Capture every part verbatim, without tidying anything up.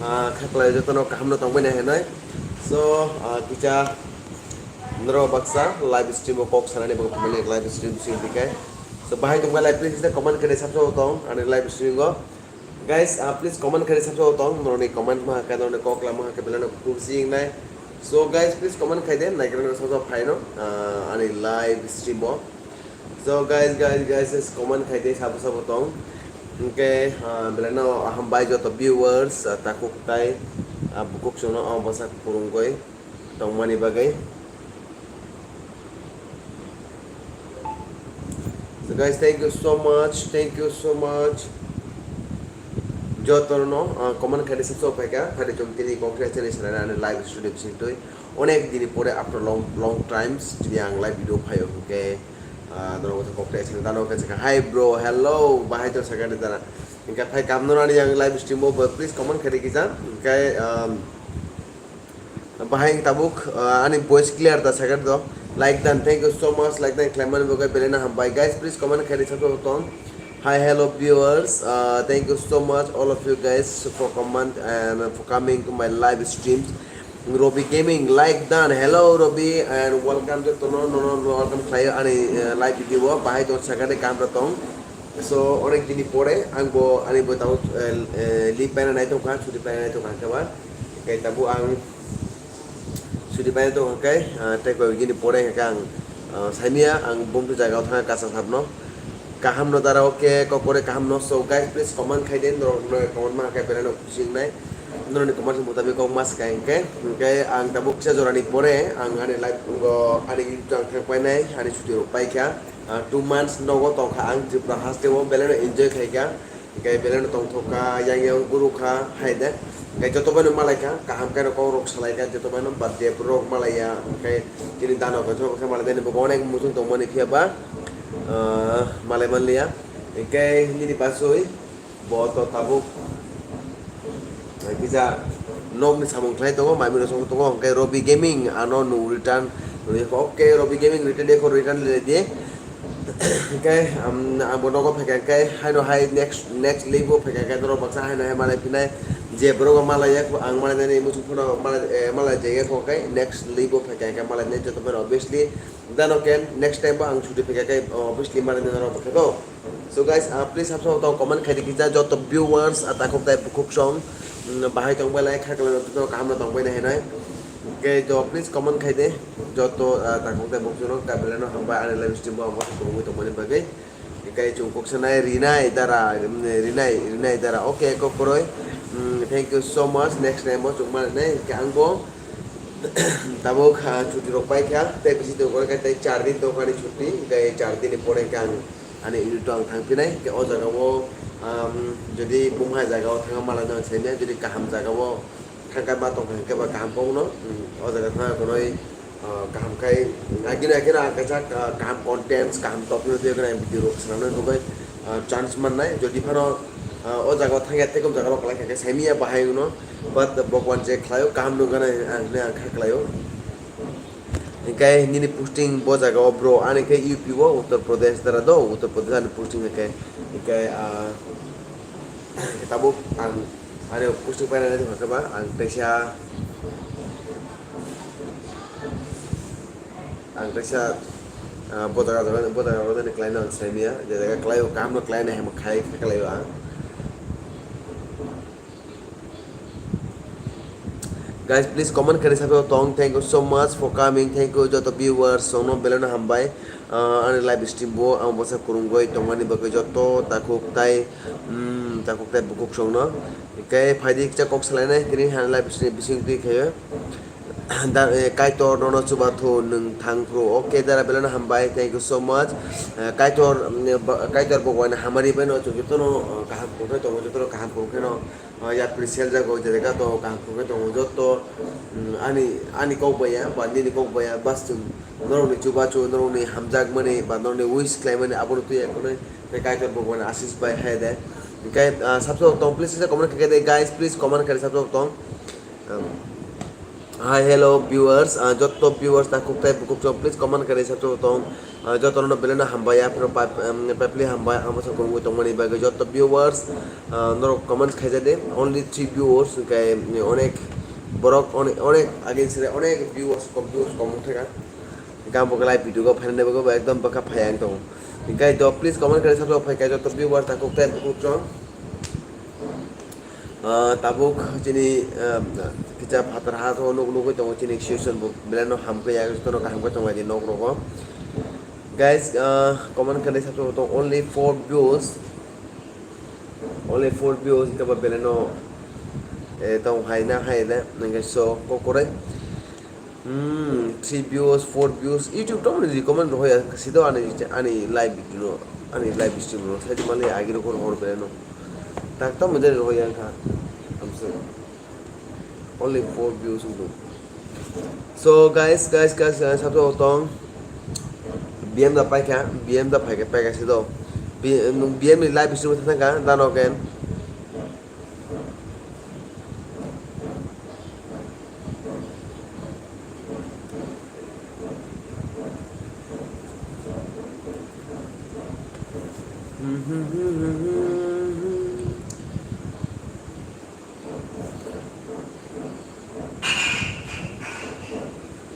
Ah, khaklai jotono kaham no tongbai nai hinoi. So, ah, kisa norok baksa live stream o kok sanani bagwi phumani live stream sing dikai. So, bahai tongbai lai, please, comment khe sabsa tong ani live stream o. Guys, ah, please comment khe sabsa tong, norokni comment ma khe, norokni kok lama khe belai no khusi nai. So, guys, please comment khai de, naikrano sabsa phaino, ah, ani live stream o. So guys, guys, guys, guys, comment khai de sabo sabo tong. Hwnkhe, ah, belai no hambai joto viewers, ah, takhuk tai, ah, bukhuk chwngno o bwsa kwrwngwi tongmani bagwi. So guys, thank you so much, thank you so much. Jotono, ah, comment khai de sabo sabo phaikha, phai de chwng tini kok khe channel sanani live studio bising twi. Onek dini pore after long, long times tini ang live video phaio hwnkhe, ah, norok kok khe channel dano khe sakha, "Hi bro, hello, bahai to sakha de dara." Hwnkhe phai kam no nani ang live stream o, but please comment khai de kisa. Hwnkhe, um, bahai tabuk, ah, ani voice clear da sakha do. Like dan, thank you so much. Like dan khlaimani bagwi belai no hambai. Guys, please comment khai de sabo tong. Hi, hello viewers. Uh, thank you so much all of you guys for comment and for coming to my live streams. Robi Gaming, like done. Hello Robi, and welcome to tono, no, no, no, welcome khlai ani, uh, live video o. Bahai tong sakha de kam tong. So, onek dini pore ang bo ani bo tau, uh, uh, leave paina nai tongkha, chuti paina nai tongkha khe ba. Kai tabu ang Sudi pai to hwnkhe, ah, tei koi gini pore hwnkhe ang, ah, saimia ang bumtu jaga o thangkha kacha sabno. Kaham no dara o khe kokore kaham no. So guys, please comment khai de, norok no comment ma khe belai no khusi wngnai. Norok ni comment mutabik kok ma swkang hwnkhe, hwnkhe ang tabuk kisa jora ni pore ang ani live o ani YouTube channel thang painai, ani chuti rok paikha. Ah, two months nogo tongkha ang Tripura haste o, belai no enjoy khaikha. Hingke belai no tongthok kha, yang yang guru kha, hai de. Hingke joto bai no malai kha, kaham khe no kok rok salai kha, joto bai no, but je borok malai ya, hingke chini dano khe joto khe malai de, bo onek muchung tong mani phiya ba, ah, malai man liya. Hingke nini basui bo to tabuk, ah, kisa nok ni samung khlai tongo, mami rok song tongo, hingke Robi Gaming ano nung return, okay, Robi Gaming return de, return le de. Hingke, um, ang bo nogo phaikha hingke haino hai next, next league o phaikha hingke norok baksa haino hai malai phinai je borok malai ya ang malai nani muchung phano malai, eh, malai jeng ya kho hingke next league o phaikha hingke malai nai joto phano obviously dano ken next time bo ang chuti phaikha hingke obviously malai nai norok bo khe do. So guys, uh, please hapsa tong comment khai di kisa joto viewers, ah, takhuk tai bukhuk song, mm, bahai tong bai lai kha kala joto kaham no tong bai nai hinai. Hingke to please comment khai de joto, ah, takhuk tai bukhuk song no kabela no hambai ani live stream bo amo tong bai tong mani bagwi. Hingke chwng kok sanai Rinai Dara, mm, Rinai, Rinai Dara. Okay, kok kwrwi. Mm, thank you so much. Next time bo chwng manai. Hingke ang bo tabuk, ah, chuti rok paikha. Tei bisi tongkha khe tei char din tongkha ni chuti. Hingke char din ni pore hingke ang ani unit o ang thang phinai. Hingke o jaga o, um, jodi bumhai jaga o thangma malai no saimya, jodi kaham jaga o thangkha ma tongkha hingke ba kaham kok no, um, o jaga thangkha khwnwi, uh, kaham khai, agini agini ang kaisa, uh, kaham contents, kaham topic no twiwi ang video rok swnamnani bagwi, uh, chance mannai. Jodi phano, uh, o jaga o thangya tei kom jaga rok kwlai kha khe saimya bahai wngno, but Bhagwan je khlaio kaham nukgana ang hinwi ang kha khlaio. Hingke nini posting bo jaga o bro, ani khe U P o Uttar Pradesh dara do, Uttar Pradesh ani posting hingke, hingke, ah, tabuk ang ani posting painani hingke ba ang teisa, ang teisa, ah, bo jaga jaga, bo jaga jaga ni khlaino ang saimya, je jaga khlaio kaham no khlaina hemo khai khlaio ang. Guys, please comment khe sabai tong. Thank you so much for coming. Thank you joto viewers, songno belai no hambai. Ah, ani live stream bo ang bwsa kwrwngwi tongmani bagwi joto takhuk tai, mm, takhuk tai bukhuk songno. Hingke phaidi kisa kok salainai tini hani live stream bising twi khayo. Da, eh, Kaitor nono chubathu nwng thang phuru. Okay, dara belai no hambai. Thank you so much. Eh, Kaitor, mm, ba-, Kaitor Bhagwan hamari bai no chwng jotono, eh, kaham khung khe tongo, jotono kaham khung khe no. Ah, yapri sel jago, je jaga to kaham khung khe tongo joto, mm, ani, ani kok baya ba nini kok baya bas chwng norokni chubachu, norokni hamjakmani ba norokni wish khlaimani abono twi ekhonoi tei Kaitor Bhagwan asis bai hai de. Hingke, ah, sabsok tong, please kisa comment khe de, guys, please comment khe sabsok tong. Um, Hi, hello viewers, ah, joto viewers takhuk tei bukhuk chwng, please comment khe rwsa tong. Ah, jotono belai no hambai, aphuru pap-, em, papli hambai, ang bwsa kwrwngwi tongmani bagwi joto viewers, ah, norok comment khaijadi, only three viewers, hwnkhe onek borok, onek, onek agin sere onek viewers, kom viewers kom wngkha. Hwnkhe ang bo live video o phainani bagwi bo ekdom bwkha phai ang tongo. Hwnkhe do please comment khe rwsa tong, phaikha joto viewers takhuk tei bukhuk chwng. Ah, tabuk chini, ah, kisa phatar ha to nuk nugwi tongo chini situation bo belai no hamkhe ya, jotono kaham khe tonglaidi nok rogo. Guys, ah, comment khe rwsa tong, only four views, only four views hwnkhe bo belai no, eh, tong hai na hai na, hwnkhe so kokore. Hmm, three views, four views, YouTube tongmani recommend rohoya, sido ani, ani live video no, ani live stream no, sai mali agi rokor hor bere no. Tak tamo jani rohoya kha, I'm sorry. Only four views wngkha. So guys, guys, guys, guys, sabto tong. B M da paikha, B M da paikha, paikha sido. B-, B M ni live stream thangkha, dano ken.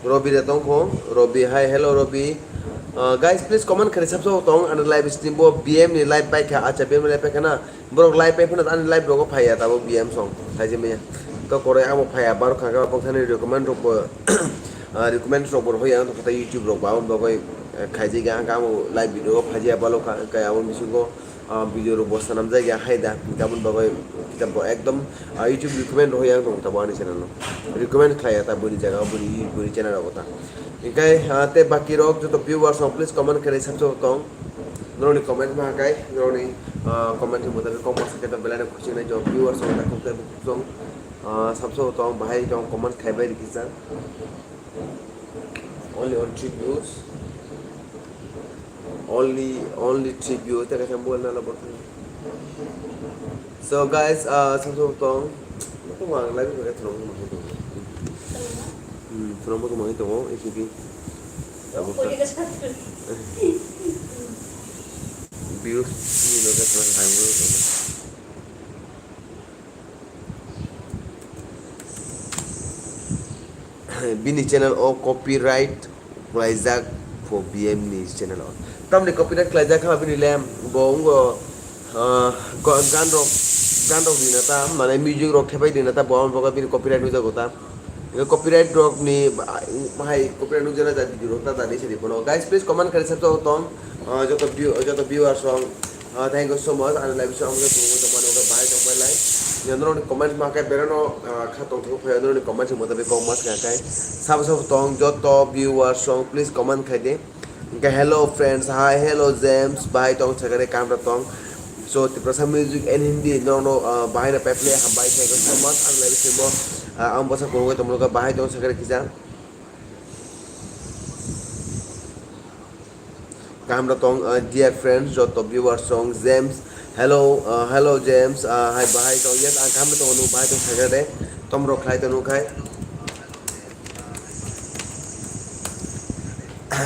Robi de tongkho, Robi, hi, hello Robi. Uh, guys, please comment khe rwsa tong, ani live stream bo B M ni live paikha, acha B M ni live paikha na. Borok live pai phano ani live rogo phaiya tabuk B M song khaijimaya. Kokore amo phaiya, borok kha khe bokthani recommend rok bo, ah, recommend rok bo hoya wngkha YouTube rok bo, aboni bagwi, eh, khaijigya, hwnkhe amo live video o phaijaya balo kha, hwnkhe aboni bisingo, ah, video rok bo swnamjakya hai da, hwnkhe aboni bagwi kitab bo ekdom, ah, YouTube recommend hoya wngkha tabuk ani channel no. Recommend khlaiya ta buini jaga o, buini, buini channel rogo ta. Hwnkhe, ah, tei baki rok joto viewers rok please comment khe rwsa tong. Norokni comment ma kai, norokni, ah, comment ni mutabik kok masa khe to belai no khusing nai jok viewers rok naithok tei bukhuk song, ah, sabso tong bahai tong comment khai bai rikijak. Only on three views. Only, only three views. Tei kaisa mobile nana borok. So guys, ah, sabso tong. Tong ang live khe thwrwng ma khe tong. Hmm, thwrwng ma khe ma khe tong. Isi di. Abo ka. Views ni loge thwrwng hai mo. Bini channel o copyright khlaijak pho B M ni channel o. Tamni copyright khlaijak kha bini le bo wngbo, ah, go-, gan rok, gan rok rina ta, mane music rok thepai rina ta, bo amo bagwi bini copyright nujak ta. Copyright rok ni ba-, bahai copyright nukjana jat video rok ta jani sadi bono. Guys, please comment kari sa tong, ah, joto view, joto viewers rok. Ah, thank you so much. Ani live show amjak tongwi tongmani wngkha bahai tongbai lai. Norokni comment ma khe berano, ah, kha tongthok phai norokni comment se mutabik kok mas kha khe. Sabo sabo tong joto viewers rok please comment khai di. Hwnkhe hello friends, hi, hello James, bahai tong sakare kamra tong. So Tiprasa music and Hindi norokno, ah, bahai no paipli hambai thank you so much. Ani live show mo, ah, ang bwsa kurungwi tongmani wngkha bahai tong sakare kisa. Kaham rok tong, uh, dear friends, joto viewers rok, James. Hello, uh, hello James, uh, hai bahai tong, yes, ang kaham rok tongo, nung bahai tong khaikha de, tom rok khlai tong nung khai.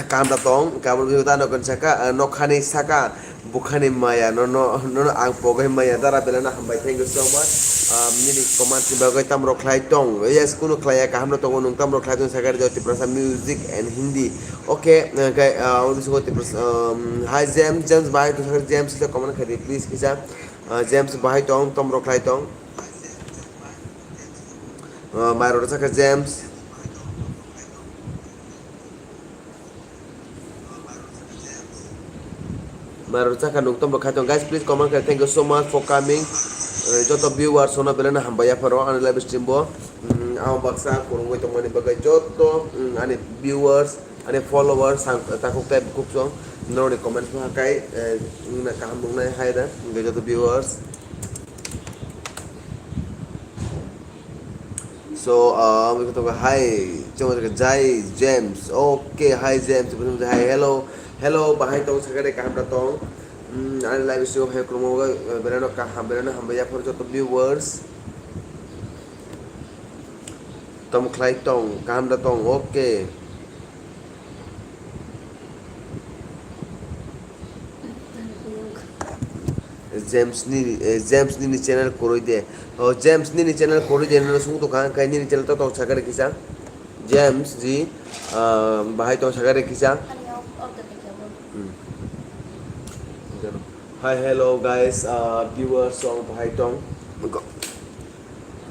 Kaham rok tong, kaham rok tong, nokha ni saka, uh, nokha ni saka, bwkhani maya, nono, nono ang pogwi maya, dara belai no hambai, thank you so much. Ah, nini comment ni bagwi tamo rok khlai tong, yes, kunu khlai ya, kaham no tongo, nung tamo rok khlai tong, sakha rwjak Tiprasa music and Hindi. Okay, okay, ah, abo bisingo Tiprasa, um, hi James, James bahai tong, sakha James le comment khai di, please, kisa. Ah, James bahai tong, tamo rok khlai tong. Ah, mai rok sakha James. Mai rok chakha nung tong bo khai tong. Guys, please comment khai. Thank you so much for coming. Eh, joto viewers rok no belai no hambai ya pharo ani live stream bo. Mm, ang baksa kurungwi tongmani bagwi joto, mm, ani viewers, ani followers, sang, takhuk tei bukhuk song norokni comments no hakai, eh, wngna kaham nungnai hai da, hwnkhe joto viewers. So, ah, ang tongo, hi, chwng tongo, Jai James. Okay, hi James. Hi, hello. Hello, bahai tong sakha de kaham da tong. Hmm, ani live show hai kromo, eh, berano kaham, berano hambai ya phor joto viewers. Tamo khlai tong, kaham da tong, okay. James nini, eh, James nini channel kwrwi de. O James nini channel kwrwi de, nini sung tong kha, hwnkhe nini channel to tong sakha de kisa. James ji, ah, bahai tong sakha de kisa. Hmm. Hi, hello guys, ah, viewers, song bahai tong.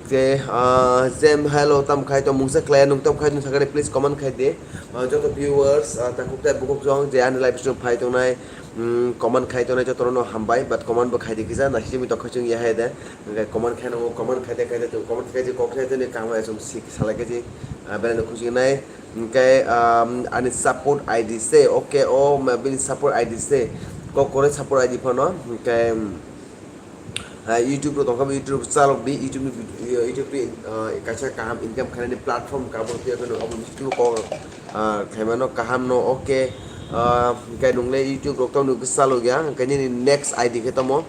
Te, ah, Jem, hello, tam khai tong, mungsa khlai, nung tam khai tong sakani, please comment khai di. Ah, joto viewers, ah, takhuk tai bukhuk jong, je ani live stream phai tongnai, mm, comment khai tongnai, joto no hambai, but comment bo khai di kisa, nasi mi tokha chung ya hai de. Hingke comment khai nango, comment khai de, khai de, chung comment khai de, kok khai de, ni kaham ai chung sik salai khai de, ah, belai no khusi nai. Hingke, um, ani support I D se, okay, o, ma, bini support I D se, kok kore support I D phano, hingke, um, Ah, YouTube rok tongkha, YouTube chalok di, YouTube ni vid-, YouTube ni, ah, kaisa kaham income khainani platform kabur phiya phano obo YouTube kok, ah, khaimano kaham no, okay. Ah, hingke nungle YouTube rok tamo chalok ya, hingke nini next I D khe tamo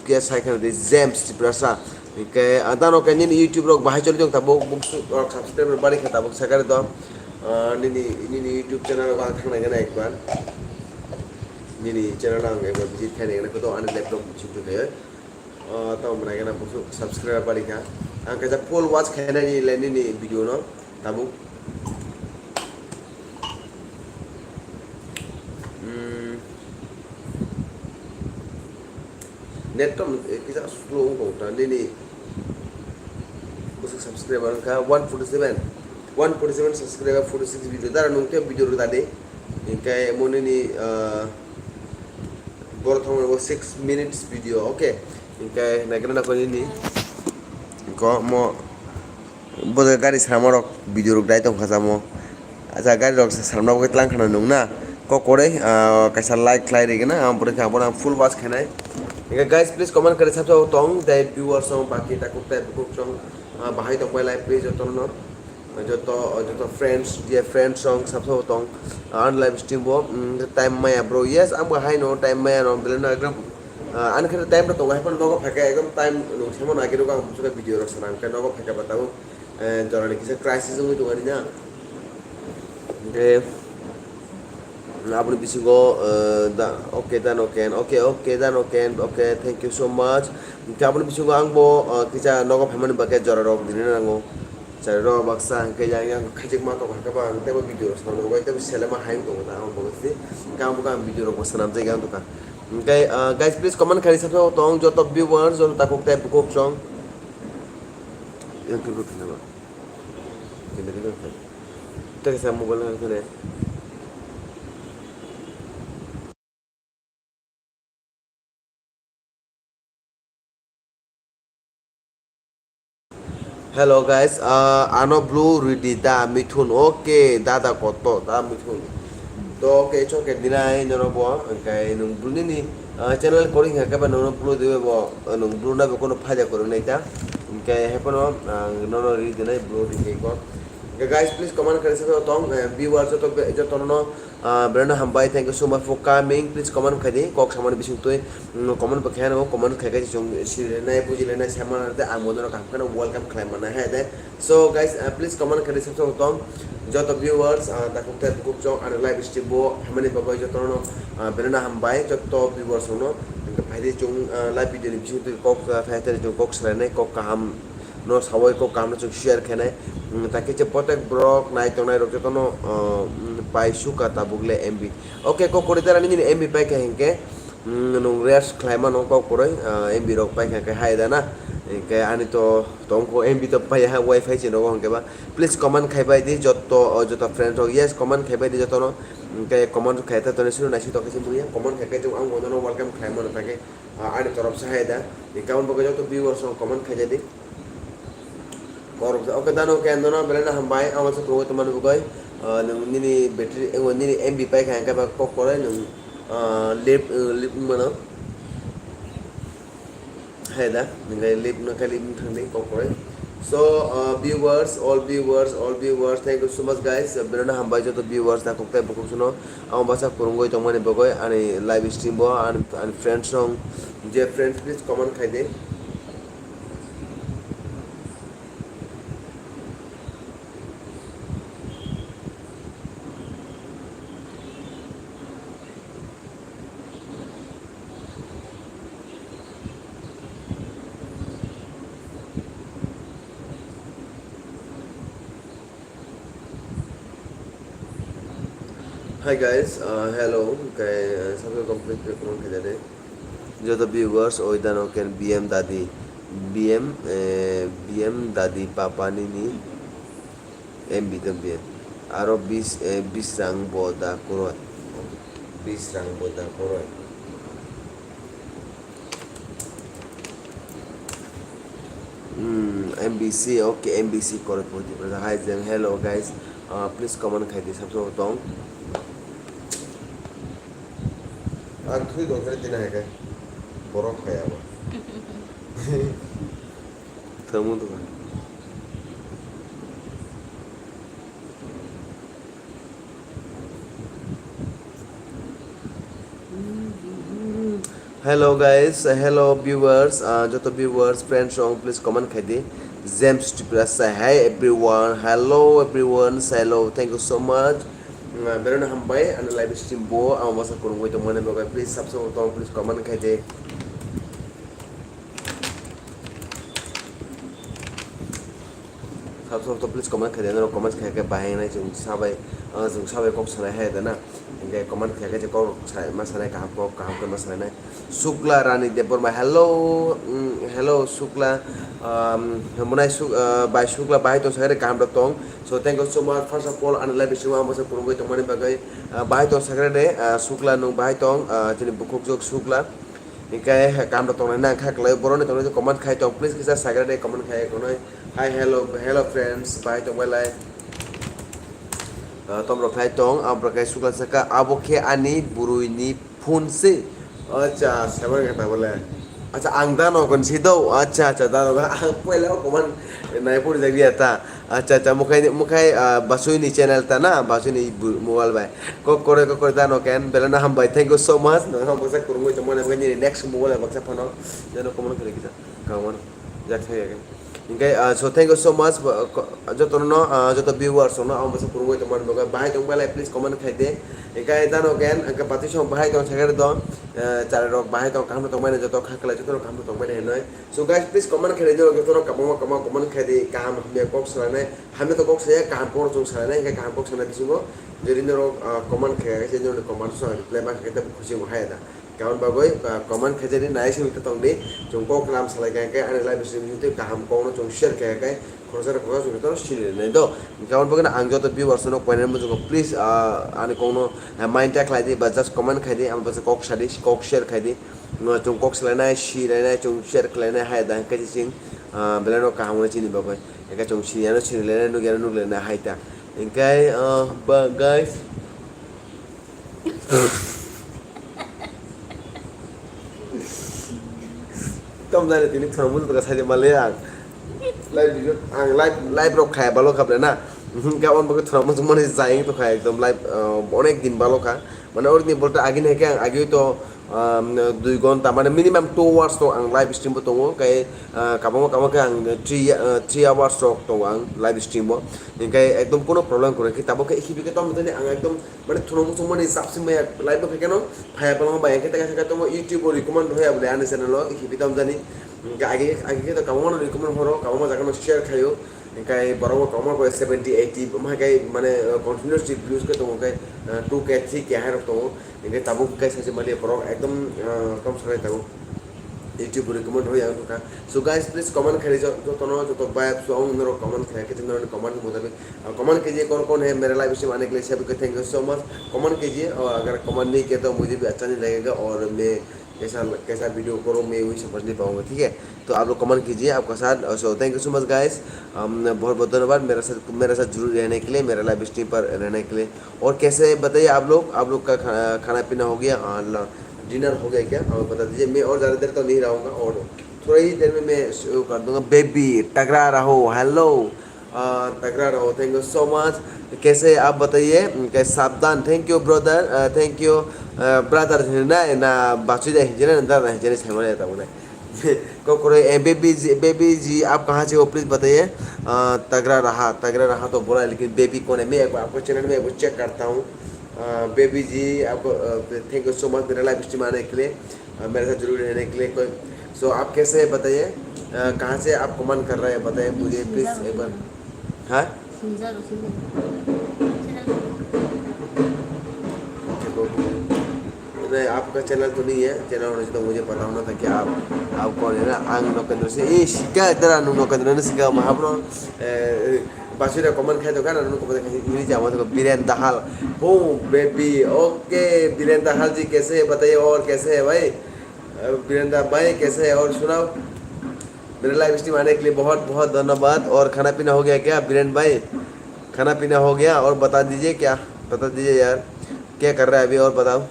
khe sai kheno de James Tiprasa. Hingke, ah, dano khe nini YouTube rok bahai choli tong tabuk, buk su-, rok subscriber bari khe tabuk sakari do. Ah, nini, nini YouTube channel rok ang thang nai gana ekbar. Nini channel ang ekbar visit khai nai gana koto ani laptop chimtu khayo. Ah, tamo mwnai gana busuk subscriber bari kha. Ang kaisa full watch khainani le nini video no tabuk. Hmm. Net to, eh, kisa slow wng tong ta nini busuk subscriber wngkha one forty seven. One forty seven subscriber, forty six video. Dara nung te video rwda de. Hingke mo nini, ah, Borok thangmani bo six minutes video, okay. Hingke naikhe nang nini ko mo bo gari swnamorok video rok dai tongkha jamo. Acha gari rok swnamna bagwi tlang khana nung na. Kok kwrwi, ah, kaisa like khlai rwgena, ang bwrwi kha, abono ang full watch khainai. Hingke guys, please comment kari sabsa tong, dai viewers song, baki takuk tai bukuk song, ah, bahai tong pai lai, please jotono. Joto, joto friends, je friends song sabsa tong, ah, ani live stream bo, mm, time maya bro. Yes, ang bo hai no time maya no, belai no ekdom, ah, ani khe time rok tongo, hai phano nogo phaikha ekdom time nung semo nai khe rwgo ang buchukhe video rok sana, hwnkhe nogo phaikha ba tabuk, eh, jorani kisa crisis wngwi tongo ani na. Hwnkhe, Aboni bisingo, eh, da, okay, dano ken, okay, okay, dano ken, okay, thank you so much. Hingke aboni bisingo ang bo, eh, kisa nogo phaimani bagwi jora rok dinwi nango. Chari rok baksa hingke yang, yang khaijakma tongo, hingke bo ang teibo video rok swnamwi rwbai, teibo selema hai wng tongo, ang bo se, hingke ang bo ang video rok bo swnamjak yang tongkha. Hingke, eh, guys, please comment khai sabsa tong, joto viewers, joto takhuk tei bukhuk song. Yang khe bo khe nang. Kene kene khe. Tei kaisa mobile nang kene. Hello guys, ah, ano blue ridi da Mithun, okay, dada koto da Mithun. To, okay, it's okay, dinai noro bo, okay, nung blue nini, ah, channel koring ha kaba nono blue dibe bo, ah, nung blue na bo kono phaida koring nai ta, okay, hepono, ah, nono ridi nai blue ridi ko. Okay, guys, please comment kari sa tong, eh, viewers joto be-, joto no, Ah, belai no hambai, thank you so much for coming. Please comment khai di, kok samani bising twi, mm, comment bo khe ano, comment khai khai chwng sirinai, bujilainai, sai manai tei ang bo nono kaham kheno welcome khlai manai hai de. So guys, ah, please comment khai di, sabsa tong joto viewers, ah, takhuk tei bukhuk chwng ani live stream bo hamani bagwi joto no, ah, belai no hambai, joto viewers no, phai di chwng, ah, live video ni bising twi kok, ah, khai tei chwng kok swlainai, kok kaham no sawai kok kaham no chwng share khainai. Mm, ta khe je protek borok nai tongnai rok joto no, ah, mm, pai suka tabuk le M B. Okay, kok kwrwi dara nini M B pai kha hinkhe, mm, nwng rest khlai mano kok kwrwi, ah, M B rok pai kha khe hai da na. Hinkhe ani to tongkho M B to pai ha, wifi se nogo hinkhe ba. Please comment khai bai di joto, oh, joto friend rok. Yes, comment khai bai di joto no. Hinkhe comment khai ta toni suru naisi to khe se muya. Comment khai khe ang bono welcome khlai mano ta khe. Ah, ani torop se hai da. Ni kaun bagwi joto viewers rok comment khai jadi. Korok, okay, dano ke andona belai na hambai, ang wansuk rwgwi tongmani bagwi. Ah, nwng nini battery, eh, nini M B pai kha, hingke ba kok korai nwng, ah, lip, eh, lip mano. Hai da, nini lip no khe lip thang di kok korai. So, uh, viewers, all viewers, all viewers, thank you so much, guys. Uh, belai no hambai joto viewers, takhuk tei bukhuk sano ang bwsa kwrwngwi tongmani bagwi ani live stream bo, ani, ani friends rok, je friends, please comment khai di. Hi guys, uh, hello, guys, uh, subscribe complete ke comment khaijadi. Joto viewers, oi dano ken B M dadi, B M, eh, B M dadi papa nini M B to B M. Aro bis, eh, bisrang bo da kuroi. Bisrang bo da kuroi. Hmm, M B C, okay, M B C Koroi Puri Tiprasa. Hi, Jem. Hello, guys. Uh, please comment khai di, sabsabo tong. Ang thwi tong khe tini hai khe. Borok khai abo. Tamo to. Hello guys, hello viewers, uh, joto viewers, friends rok, please comment khai di. James Tripura say hi everyone, hello everyone, say hello, thank you so much. Uh, berano hambai, ano live stream bo, ang masa kurungwi tongmani bagwi, please subscribe tong, please comment khai di. Sab sab to please comment khai di, norok comment khai khe bahai wngnai, chwng sabai, ah, chwng sabai kok sanai hai da na. Hinkhe comment khai khe je kok sa-, ma sanai kaham kok, kaham khe ma sanai nai. Sukla Rani Debbarma, hello, mm, hello Sukla, um, hamunai Suk-, ah, bai Sukla bahai tong sakhe kaham rok tong. So thank you so much, first of all, ani live stream o ang bwsa kurungwi tongmani bagwi, ah, bahai tong sakhe de, ah, Sukla nwng bahai tong, ah, chini bukhukjwk Sukla. Hinkhe kaham rok tongnai nang kha kwlai, boroni tongnai comment khai tong, please kisa sakhe de comment khai kono. Hi, hello, hello friends, bai tong bai lai. Ah, tom rok khai tong, abo rok khai Sukla saka, abo khe ani burui ni phone se. Acha, seven kata bole. Acha, ang dano kon si do. Acha, acha, dano kon. Ang poila o koman nai puri jagri ata. Acha, acha, mukhai, mukhai, ah, Basui ni channel ta na, Basui ni bu-, mobile bai. Kok kore, kok kore dano ken, bela na hambai. Thank you so much. Nang ham baksa kurungwi tongmani, mukhai ni next mobile baksa phano. Jano koman kare kita. Kawan, jak thai ya. Hinkhe, ah, so thank you so much, ba-, ko-, jotono, ah, joto viewers no ang bwsa kurungwi tongmani bagwi bahai tong belai please comment khai de. Hinkhe dano again, hinkhe bati song bahai tong sakhe do, eh, chari rok bahai tong kaham tong mani joto kha kwlai joto kaham tong mani hinoi. So guys, please comment khai de, jotono kabangma kabangma comment khai de, kaham hamya kok salainai, hamya to kok saya, kaham kok chwng salainai, hinkhe kaham kok sanai bisingo jodi norok, ah, comment khai, je norok comment sa reply ma khai de khusi bo hai da. Karon bagwi, ah, comment khaijani nai simi ta tongdi. Chwng kok lam salai kha khe ani live stream twi kaham kokno chwng share kha khe khoroksa khoroksa chwng jotono sini rwnai do. Karon bagwi ang joto viewers no koinani muchungo please, ah, ani kokno, ah, mind ta khlai di ba just comment khai di, amo bwsa kok sa di, kok share khai di. Chwng kok salainai, si lainai, chwng share khlainai hai da hwnkhe chwng, ah, belai no kaham wngnai chini bagwi. Hwnkhe chwng siyano sini lainai, nukya no nuk lainai hai ta. Hwnkhe, ah, ba guys. Tom jani tini thwrwngmung jotokha saidi male ang. Live video, ang live, live rok khaya balo kha ble na. Hwnkhe on bagwi thwrwngmung jotokmani jai wng tongkha ekdom live, ah, onek din balo kha. Mane onek din bolte agini hai khe ang agi to, um, dui ghonta, mane minimum two hours to ang live stream bo tongo. Hwnkhe, ah, kabangma kabangma khe ang three, ah, three hours rok tongo ang live stream bo. Hwnkhe ekdom kono problem kwrwi khe tabuk khe hibi khe tom jani ang ekdom mane thwrwngmung jotokmani chapsi maya live bo khe keno phaya balo bai khe teka teka tongo YouTube o recommend hoya bole ani channel o hibi tom jani. Hwnkhe agi, agi khe to kabangma no recommend horo, kabangma jaga no share khaio. Hwnkhe borok bo kwbangma khe seventy, eighty, omo hai khe mane, uh, continuously views khe tongo khe, uh, two K, three K hai rok tongo. Hwnkhe tabuk khe sachi mali borok ekdom, uh, tom sanai tabuk YouTube recommend hoya wngkha. So guys, please comment khai jo-, jotono, joto bai song norok comment khai khe norok comment mutabik, uh, comment khe je kon kon hai mere live stream ane ke liye sabhi ko thank you so much. Comment khe je, uh, agar comment nahi kiya to mujhe bhi acha nahi lagega aur main कैसा, कैसा वीडियो करो, मैं वही समझ नहीं पाऊंगा, ठीक है? तो आप लोग कमेंट कीजिए आपका साथ। So thank you so much guys, um, बहुत बहुत धन्यवाद मेरे साथ, मेरे साथ जरूर रहने के लिए, मेरा लाइव स्ट्रीम पर रहने के लिए। और कैसे बताइए आप लोग, आप लोग का खा-, खाना पीना हो गया? हाँ, ला-, डिनर हो गया क्या? हमें बता दीजिए। मैं और ज़्यादा देर तो नहीं रहूँगा और थोड़ा ही देर में मैं शुरू कर दूंगा। बेबी टकरा रहो, hello. Uh, Tagra Rao, thank you so much. कैसे आप बताइए? उनके सावधान, thank you brother, uh, thank you, uh, brother hinjinai na bachwi da hinjinai na dada hinjinai saimane ta bune. Kokore, eh, baby ji, baby ji, आप कहाँ से हो, please बताइए। Uh, Tagra Raha, Tagra Raha तो बोला है, लेकिन बेबी कौन है? मैं एक बार आपको चैनल में एक बार चेक करता हूँ। Uh, बेबी जी, आपको, uh, thank you so much मेरा लाइव स्ट्रीम आने के लिए। Uh, मेरे साथ जरूर रहने के लिए कोई। So आप कैसे हैं बताइए, uh, कहाँ से आप कमेंट कर रहे हैं बताइए मुझे प्लीज एक बार। हाँ, आपका चैनल तो नहीं है, चैनल होना चाहिए तो मुझे पता होना था कि आप, आप कौन है ना। आंग नोकेंद्र से, ए, शिका, इधर आनु नोकेंद्र ने शिका, महाबरो, ए, बासुरा कमेंट खाए तो क्या ना, उनको पता नहीं, नहीं जावा तो बीरेन दाहाल। हो, बेबी, ओके, बीरेन दाहाल जी कैसे है बताइए, और कैसे है भाई? अ, बीरेन दा भाई कैसे है, और सुनाओ। मेरे लाइव स्ट्रीम आने के लिए बहुत बहुत धन्यवाद। और खाना पीना हो गया क्या बीरेन भाई? खाना पीना हो गया और बता दीजिए क्या, बता दीजिए यार, क्या कर रहा है अभी और बताओ।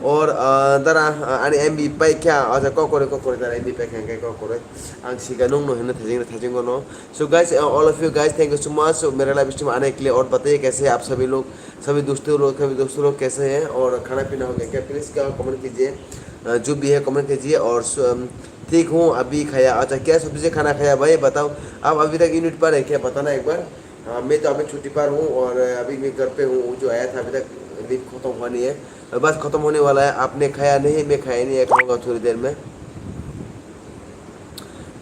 और, अ, dara, अ, ani M B paikha, acha kokore kokore dara M B paikha hingke kokore. Ang siga nung no hino thajing thajing no. So guys, uh, all of you guys, thank you so much. So मेरे live stream आने के लिए और बताइए कैसे हैं आप सभी लोग, सभी दोस्तों लोग, सभी दोस्तों लोग कैसे हैं और खाना पीना हो गया क्या? प्लीज क्या कमेंट कीजिए, अ, जो भी है कमेंट कीजिए। और सु-, अम, ठीक हूँ, अभी खाया। अच्छा, क्या सब्जी से खाना खाया भाई, बताओ। आप अभी तक यूनिट पर है क्या, बताना एक बार। हाँ, मैं तो अभी छुट्टी पर हूँ और अभी मैं घर पे हूँ, जो आया था अभी तक लीव खत्म हुआ नहीं है। और बस खत्म होने वाला है, आपने खाया नहीं, मैं खाया नहीं है, खाऊंगा थोड़ी देर में।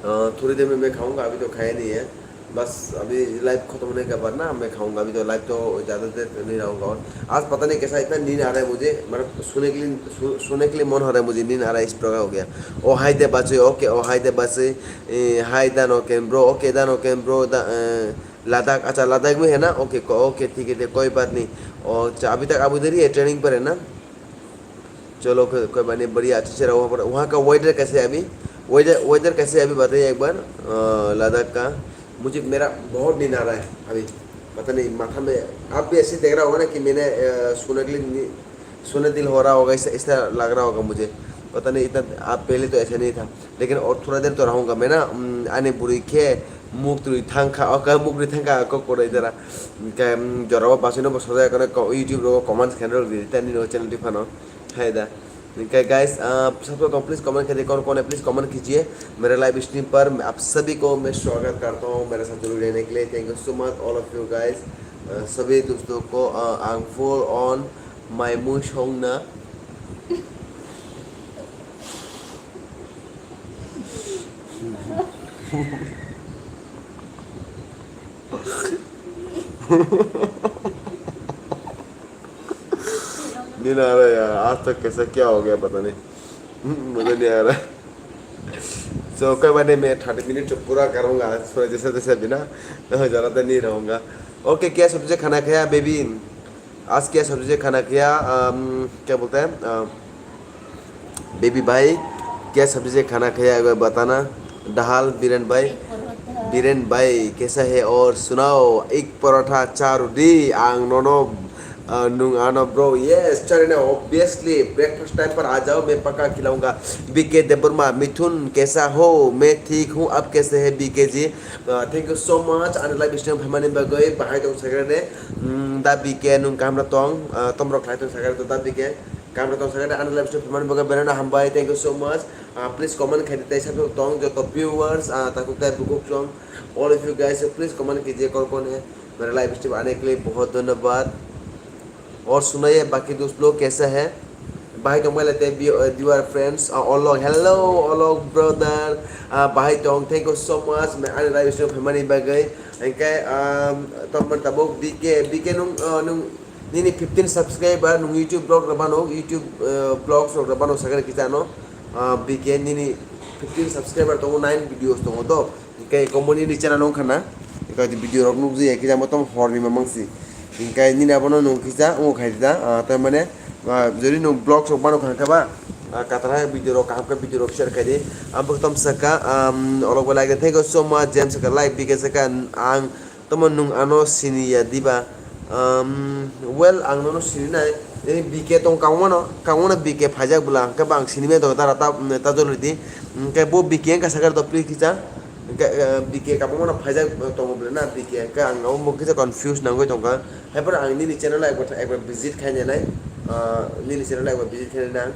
अ, थोड़ी देर में मैं खाऊंगा, अभी तो खाया नहीं है। बस अभी लाइव खत्म होने के बाद ना मैं खाऊंगा, अभी तो लाइव तो ज़्यादा देर नहीं रहूंगा। और आज पता नहीं कैसा इतना नींद आ रहा है मुझे, मतलब सोने के लिए, सो-, सोने के लिए मन हो रहा है मुझे, नींद आ रहा है, इस प्रकार हो गया। ओ हाय दे बच्चे, ओके, ओ हाय दे बच्चे, ए, हाय दानो केम ब्रो, ओके दानो केम ब्रो, दा, ए, लद्दाख, अच्छा लद्दाख में है ना, ओके, को-, ओके, ठीक है, ठीक, कोई बात नहीं। और अच्छा, अभी तक अबू धाबी है, ट्रेनिंग पर है ना? चलो, कोई, कोई बात नहीं, बढ़िया, अच्छे से रहो वहाँ पर। वहाँ का वेदर कैसे है अभी? वेदर, वेदर कैसे है अभी बताइए एक बार, अ, लद्दाख का। मुझे, मेरा बहुत नींद आ रहा है अभी, पता नहीं, माथा में, आप भी ऐसे देख रहा होगा ना कि मैंने, अ, सोने के लिए नी-, सोने दिल हो रहा होगा, ऐसा, ऐसा लग रहा होगा मुझे, पता नहीं, इतना, आप पहले तो ऐसा नहीं था। लेकिन और थोड़ा देर तो रहूंगा मैं ना, उम, ani bwrwi khe muk twi thangkha, o khe muk twi thangkha, kok kwrwi dara. Hwnkhe, um, jorao bachino bo sojai kono ko-, YouTube rogo comments khe rwdi tani no channel twi phano. Hai da. Hwnkhe guys, uh, sabko please comment khe de, kon kon please comment kijiye. Mere live stream par ap sabhi ko main swagat karta hu, mere sath jude rehne ke liye. Thank you so much all of you guys. Uh, sabhi dosto ko, uh, ang full on my mui song na. नहीं आ रहा यार, आज तक कैसा क्या हो गया पता नहीं। हम्म, मजा नहीं आ रहा। So, कोई बात नहीं, मैं थर्टी मिनट पूरा करूँगा, थोड़ा जैसे तैसे बिना ज़्यादा देर नहीं रहूँगा। ओके, क्या सब्जी खाना खाया बेबी? आज क्या सब्जी से खाना खाया? अम, क्या बोलते हैं, अ, बेबी भाई, क्या सब्जी से खाना खाया, एक बार बताना। दाल, बीरेन भाई, बीरेन भाई, कैसा है? और सुनाओ, एक परोठा, चार रोटी, ang nono, अ, nung ano bro, yes, chari na, obviously, breakfast time पर आ जाओ, मैं पक्का खिलाऊंगा। बीके देबबर्मा, मिथुन, कैसा हो? मैं ठीक हूँ, आप कैसे हैं, बीके जी? Uh, thank you so much, ani live stream phaimani bagwi, bahai tong sakha de, mm, da B K nung kaham rok tong, uh, tomrok khlai tong sakha de, da B K kaham rok tong sakha de, ani live stream phaimani bagwi, belai no hambai, thank you so much. Uh, please comment khai de, tei sabjak tong joto viewers, uh, takhuk tai bukhuk chwng, all of you guys, please comment kijiye, kon kon hai mere live stream aane ke liye bahut dhanyabad. और सुनाइए बाकी दोस्त लोग कैसे हैं? Bahai tong bai lai tei viewer friends, uh, Olok, hello Olok brother, uh, bahai tong, thank you so much, me ani live stream phaimani bagwi. Hingke, um, tongmani tabuk B K, B K nung, uh, nung nini fifteen subscriber, nung YouTube vlog rwbano, YouTube, uh, vlogs rok rwbano sakha kisa no, uh, B K nini fifteen subscriber tongo, nine videos tongo to. Hingke eko mo nini channel wngkha na, eko video rok nukjai ya kisa mo tong hor ni mamang si. Hingke nini abono nung kisa wng khai da, ah, tar mane, ah, jodi nung vlogs rok mano kha khe ba, ah, katar hai video rok kaham khe video rok share khai di. Ang bo tom saka, um, olok bo like, thank you so much, James saka like, B K saka ang tomo nung ano sini ya diba? Um, well, ang nono sini nai, eh, B K tong kangmano, kangmano B K phaijak bwla, hingke bo ang sini maya tongo, dara ta, ta joloi di. Hingke bo B K wngkha sakha to please kisa. Hingke, eh, B K kabangmano phaijak tongo bwla na, B K hingke ang abo mung kisa confuse nangwi tongkha. Hai phano ang nini channel o ekbar, ekbar visit khainai nai, ah, nini channel o ekbar visit khainai nang.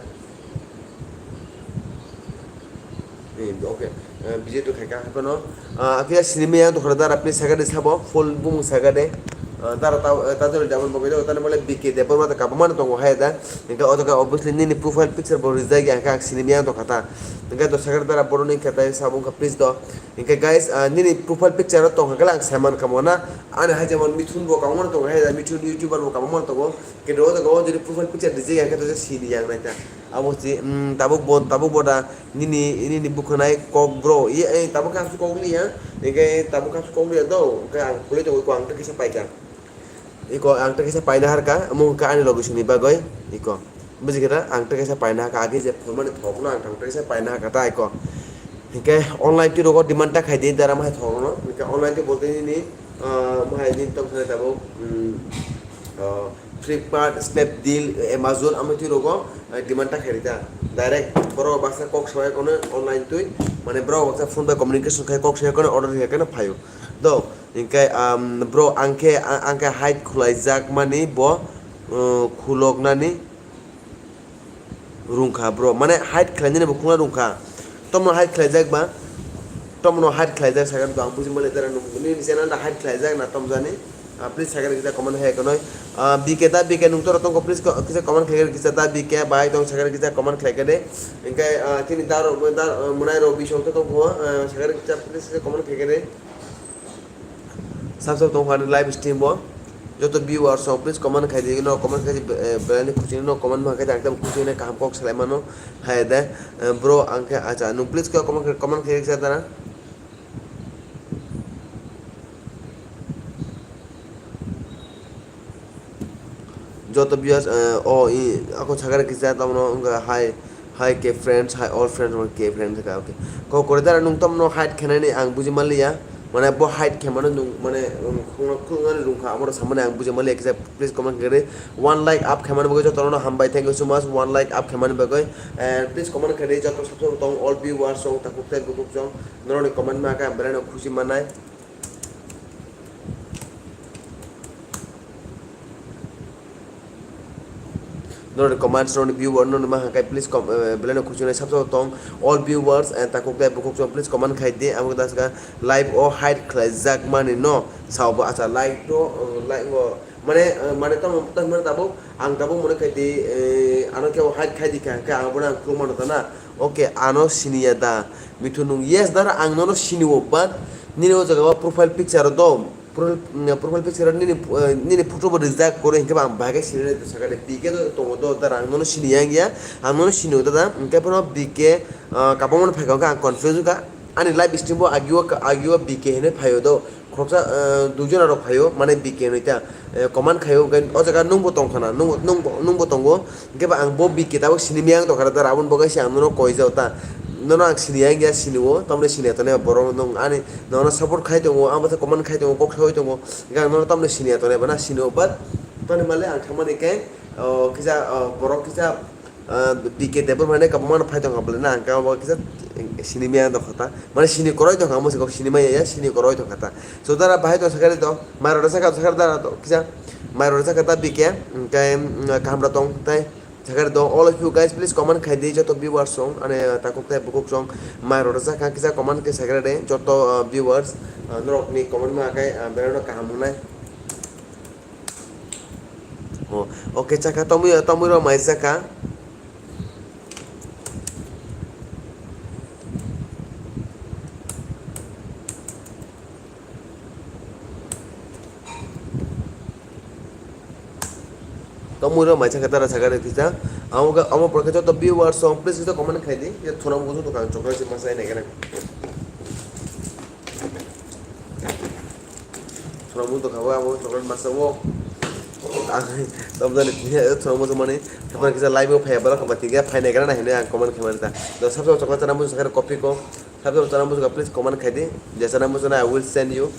Eh, okay. Eh, visit to khaika hai phano. Ah, kisa sini maya tongkha dara please sakha de sabo, full bumung sakha de. Ah, dara ta-, eh, Tajul Debbarma bagwi do, tani bole B K Debbarma ta kabangma no tongo hai da. Hingke o jaga obviously nini profile picture bo rijak ya, hingke ang sini miyang tongkha ta. Hingke do sakhe dara boroni khe tai sabo wngkha please do. Hingke guys, ah, nini profile picture o tongkha khe ang saiman kamo na. Ani hai jemon Mithun bo kabangma no tongo hai da, Mithun YouTuber bo kabangma no tongo. Khe do o jaga o jodi profile picture rijak ya, hingke to sini yang nai ta. Abo si, mm, tabuk bo, tabuk bo da nini, nini bwkhanai kok bro. Ye, eh, tabuk khe ang kok liya. Hingke tabuk khe kok liya do. Hingke ang kuli tongwi ko ang ta kisa paikha. Iko ang tei kaisa paina harka, omo hwnkha ani logisongni bagwi, iko. Bujikheta ang tei kaisa paina hakha, age je phone mani thokno ang tei kaisa paina hakha ta iko. Hinkhe online twi rogo demand ta khaidi dara mahai thokno, hinkhe online twi bolte nini, ah, mahai nini tong thani tabuk, mm, ah, Flipkart, Snapdeal, Amazon, amo twi rogo, ah, demand ta khaidi ta. Direct borok baksa kok soya kono online twi, mane borok baksa phone bai communication khai kok soya kono order khai kono phaio. Do, Hinkhe, um, bro, ang khe, ang, ang khe hide khwlaijak mani bo, uh, khuloknani rungkha, bro. Mane hide khlainani bo khulokna rungkha. Tomno hide khlaijak ba? Tomno hide khlaijak sakha to ang buji mali tara nung. Nini channel da hide khlaijak na tomjani? Ah, please sakha kisa comment hai kanoi. Ah, B K da B K nung toro tongkho, please ko-, kisa comment khai kisa da B K bai tong sakha kisa comment khai kade. Hinkhe, ah, tini da ro, da, ah, munai ro bisong to tongkho, ah, sakha kisa please kisa comment khai kade. Sab sab tongkha ani live stream o. Joto viewers rok please comment khai di, no comment khai di, eh, belai ni kuching no comment ma khai di, ang tamo kuching nai kaham kok salai mano. Hai de, eh, bro, ang khe acha, nung please khe comment khai, comment khai kisa dana. Joto viewers, eh, o, i, ako sakha kisa tamo no wngkha hai. Hi ke friends, hi all friends, omo ke friends ka, okay. Kok kwrwi dara nung tomno hide khenani ang buji manliya. Mane bo hide khemano nung, mane, um, khulokna, khuloknani rungkha, amoro samani ang buji manliya, kisa please comment khe. One like up khemani bagwi jotono hambai, thank you so much, one like up khemani bagwi. And please comment khe, joto sab sab tong all viewers song, takhuk tei bukhuk song, norokni comment ma khe ang belai no khusi manai. Norokni comments, norokni viewer, norokni ma hwnkhai, please com-, eh, belai no khuchunai sab sabo tong. All viewers and takhuk tei bukhuk chwng, please comment khai di. Amo da saka live o hide khlaijak mani no. Sao bo acha live to, eh, live o. Mane, eh, mane tamo, tamo tabuk, ang tabuk mone khai di, eh, ano khe o hide khai di kha, khe ang bono ang khuluk mano ta na. Okay, ano siniya da. Mithun nung, yes, dara ang nono sini o, but nini o jaga o profile picture o do. Profile, mm, profile picture nini, eh, nini photo bo rijak kwrwi hinkhe bo ang bahai khe sinai nai sakha de, B K do tongo do, dara ang nono sini yang ya, ang nono sini o dada, hinkhe bono B K, ah, kabangma no phaikha hinkhe ang confuse wngkha, ani live stream bo agio, agio B K hinwi phaio do, khoroksa, eh, duijona rok phaio, mane B K hinwi ta, eh, comment khaio, hinkhe o jaga nwngbo tongkha na, nwngbo, nwngbo, nwngbo tongo, Hinkhe ba ang bo B K tabuk sini miyang tongkha da, aboni bagwi se ang nono koijao ta. Nono ang sini yang ya sini o, tamni sini ya tongnai borok nung ani nono support khai tongo, ang bo comment khai tongo, kok sawi tongo. Hinkhe ang nono tamni sini ya tongnai ba na sini o, but tamni male ang thangmani khe, o, kisa, o, borok kisa, o, B K Debbarma hinwi kabangma no phai tongkha bwle na, ang khe abo kisa sini miyang tongkha ta. Mane sini kwrwi tongkha, ang bo se kok sini maya ya, sini kwrwi tongkha ta. So dara bahai tong sakha de to, mai rok da sakha, sakha dara to, kisa mai rok da sakha ta B K, hinkhe, mm, kaham rok tong tai. Sakari dong, all of you guys, please comment khai di, joto viewers song, ane takhuk tei bukhuk song, mai rok rwjak kha, kisa comment khe sakari de, joto, uh, viewers, uh, norok ni comment ma khai, uh, belai no kaham wngnai. Oh, okay, chakha tomwi, tomwi rok mai chakha. Tongmui rok mai sakha dara sakha rw kisa. Amo khe, amo pore khe joto viewers song please kisa comment khai di. Ye thuna muchung tong kha, ang chocolate se masa nai khe nang. Thuna muchung tong kha bo amo chocolate masa o. Ang tamo jani thuna muchung mani. Thapar kisa live o phai borok kha ba tingya phai nai khe nang hinwi ang comment khai mani ta. Do sab sab chocolate chana muchung sakha rw copy ko. Sab sab chana muchung kha, please comment khai di. Je chana muchung I will send you.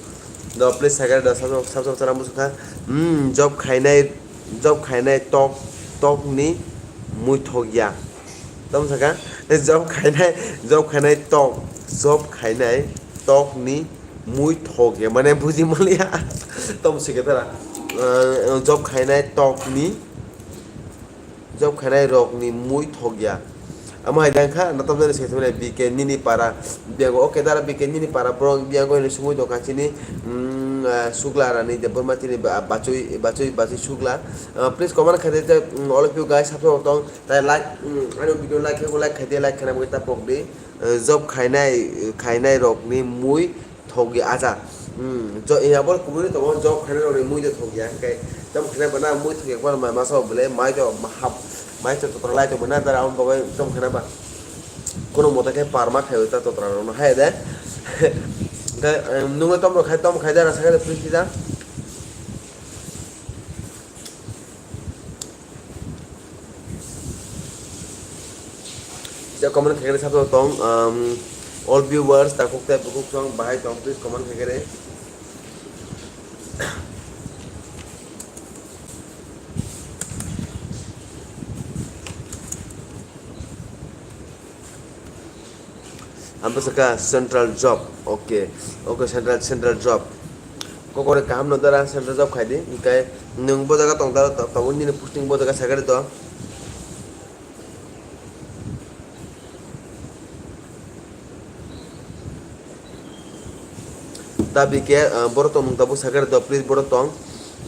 Do please sakha do sab sab, sab sab chana muchung kha. Hmm, job khainai, job khainai tok, tok ni muithok ya. Tamo sakha, job khainai, job khainai tok, job khainai tok ni muithok ya. Mane buji maliya. Tamo sikhe tara. Uh, job khainai tok ni Job khainai rok ni mui thok ya. Amo hai dang kha, na tamjani se thumnai B K nini para. Biago, okay, dara B K nini para, borok biago hino sumui tong kha chini, mm, ah, Sugla Rani Debbarma tini ba-, bachoi, bachoi, bachoi Sugla. Ah, please comment khai de, mm, all of you guys, sabsa tong, tai like, mm, ani video like, like khai de, like khaina bagwi ta pok di. Eh, job khainai, khainai rokni mui thokya acha. Hmm, jo-, ya bor kubuni tongo, job khainai rokni mui de thokya, hwnkhe job khainai bana mui thokya, bana ma-, masa bole, mai to ma-, hap, mai to totra lai to bana, dara, aboni bagwi job khainai ba. Kono mota khe parma khai ta totra rokno hai de. Hwnkhe, em, nungno tom rok khai, tom khai da, rasa khai da, please, please, da. Kisa comment khaikhe sabsa tong, um, all viewers, takhuk tei bukhuk song bahai tong, please comment khaikhe. Ang bwswk kha central job, okay, okay, central, central job. Kokore kaham no dara central job khai di, hwnkhe nwng bo jaga tong da, to-, tabuk nini posting bo jaga sakari to. Tabi ke, ah, boro tong nwng tabuk sakari to, please boro tong.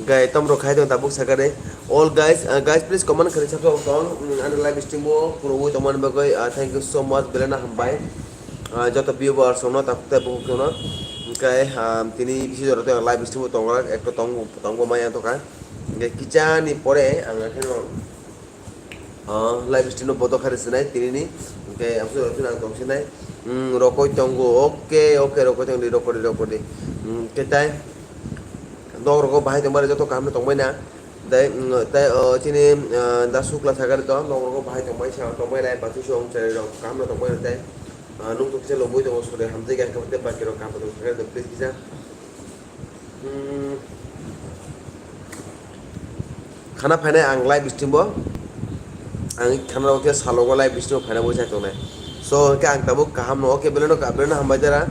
Gai tom rok khai tong tabuk sakari. All guys, ah, guys, please comment khai sabsa tong. Mm, ani live stream o phunugwi tongmani bagwi, ah, thank you so much, belai no hambai. Ah, joto viewers rokno takhuk tei bukhuk rokno. Hwnkhe, ah, tini bisi jora tei live stream o tongo, ekto tong, tongbo maya tongkha. Hwnkhe kichani pore ang akheno, ah, live stream no bodo khai rwsinai tinini. Hwnkhe aboni ulo phano ang tongsinai. Hmm, rokoi tongo. Okay, okay, rokoi tongdi, rokoi di, rokoi di. Hmm, khe tai nok rogo bahai tongmani joto kaham no tongbai na. Tei, mm, tei, o, chini, ah, da Sukla sakari to, nok rogo bahai tongbai sa, tongbai nai, bachoi song chwrai rok kaham no tongbai tei, ah, nung to kisa loboi tongo, sore hamjai kha, tei baki rok kaham tong sakari to, please kisa. Hmm. Khana phainai ang live stream bo, ang khana rok khe salogo live stream phaina bo sai tongnai. So, hwnkhe ang tabuk kaham no, okay, belai no, belai no hambai dara.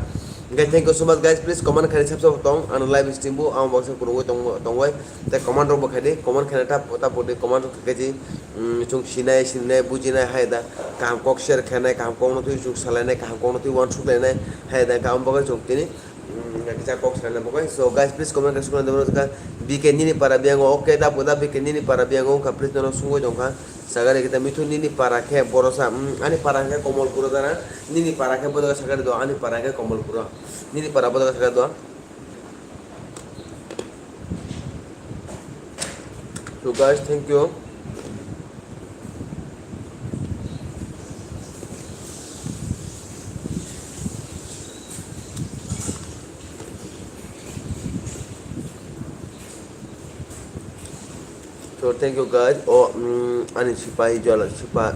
Hwnkhe thank you so much guys, please comment khai sabsa tong, ano live stream bo, ang baksa kurugwi tong, tongbai. Tei comment rok bo khai di, comment khaina ta, ta pudi, comment rok khai di, mm, chwng sinai, sinai, bujinai hai da, kaham kok share khainai, kaham kok no twi chwng salainai, kaham kok no twi uansuk lainai hai da, kaham bagwi chwng tini, mm, kisa kok salaina bagwi. So guys, please comment khe sukna debra ka B K nini para biyango, okay, da, da B K nini para biyango wngkha, please nono sungwi tongkha, sagari kita Mithu nini para khe borosa, mm, ani para khe Komolpuro dara, nini para khe bodoka sagari do, ani para khe Komolpuro, nini para bodoka sagari do. So guys, thank you. So thank you guys. Oh, mm, ani sipai jola, sipa,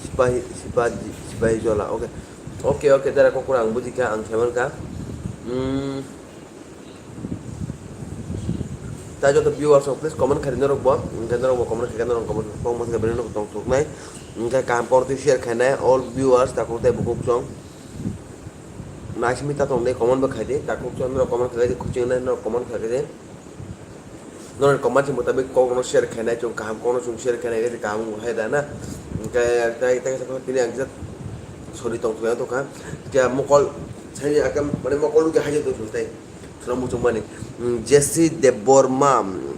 sipai, sipa, sipai jola. Okay, okay, okay. Dara kokura ang buji kha, ang kheman kha. Mm. Ta joto viewers rok please comment khai norok bo, hwnkhe norok bo comment khai norok comment kok masa bini norok tong thoknai, hwnkhe kaham kok twi share khainai all viewers takhuk tei bukhuk song. Naisimi ta tong de comment bo khai di, takhuk song norok comment khai di, khukching nai norok comment khai di. Norok comment si mutabik kok no share khainai, chwng kaham kok no chwng share khainai, kaham wng hai da na. Hwnkhe tai tai tini ang kisa sorry tong thokya tongkha, kya mokol sai akam mane mokol wngkhe haino tong thok tai. Kheno muchungmani. Mm, Jesse Debbarma, mm,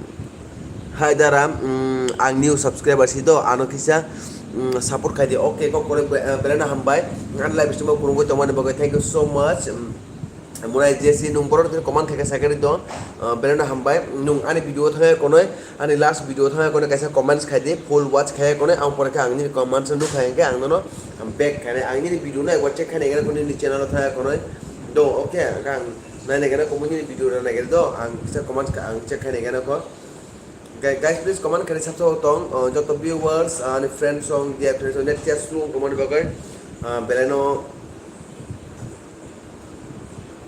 hai dara, mm, ang new subscriber si do, ano kisa, mm, support khai di. Okay, kok kore be-, eh, belai no hambai. Ang live stream o phunugwi tongmani bagwi thank you so much. Mm, Munai Jesse nung borok ni comment khai khe sakani do, eh, belai no hambai. Nung ani video thangya konoi, ani last video thangya konoi kaisa comments khai di, full watch khai konoi, ang pore khe ang nini comments nukha hwnkhe ang nono back khainai. Ang nini video no ekbar check khainai, nini channel o thangya konoi do, okay, ang Naina gana ko mungkin video na nagel do, ang kisa comment ka, ang check khai nai gana ko. Guys, guys, please comment khai sabsa tong, uh, joto viewers, uh, ani friends song, dia friends song, net chat sung comment bagwi, uh, belai no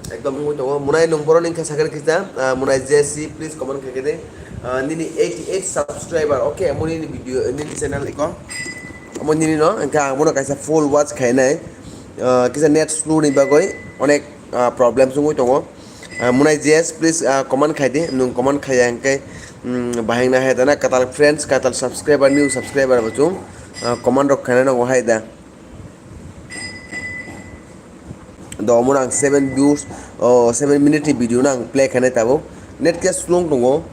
ekdom mui tongo. Munai nung borok ni khe sakhe kisa, uh, Munai J C, please comment khai de. Uh, nini eighty eight subscriber, okay, amo nini video, nini channel iko. Amo nini no, engka amo no kaisa full watch khai nai. Uh, kisa net slow ni bagwi onek ah, problems wngwi tongo. Ah, Munai J S, please, ah, comment khai di. Nwng comment khaiya hwnkhe, mm, bahai wngna hai dana, kwtal friends, kwtal subscriber, new subscriber bo chwng, ah, comment rok khaina nango hai da. Do omo ang seven views, o, seven minute ni video no ang play khainai tabuk. Net khe slow tongo.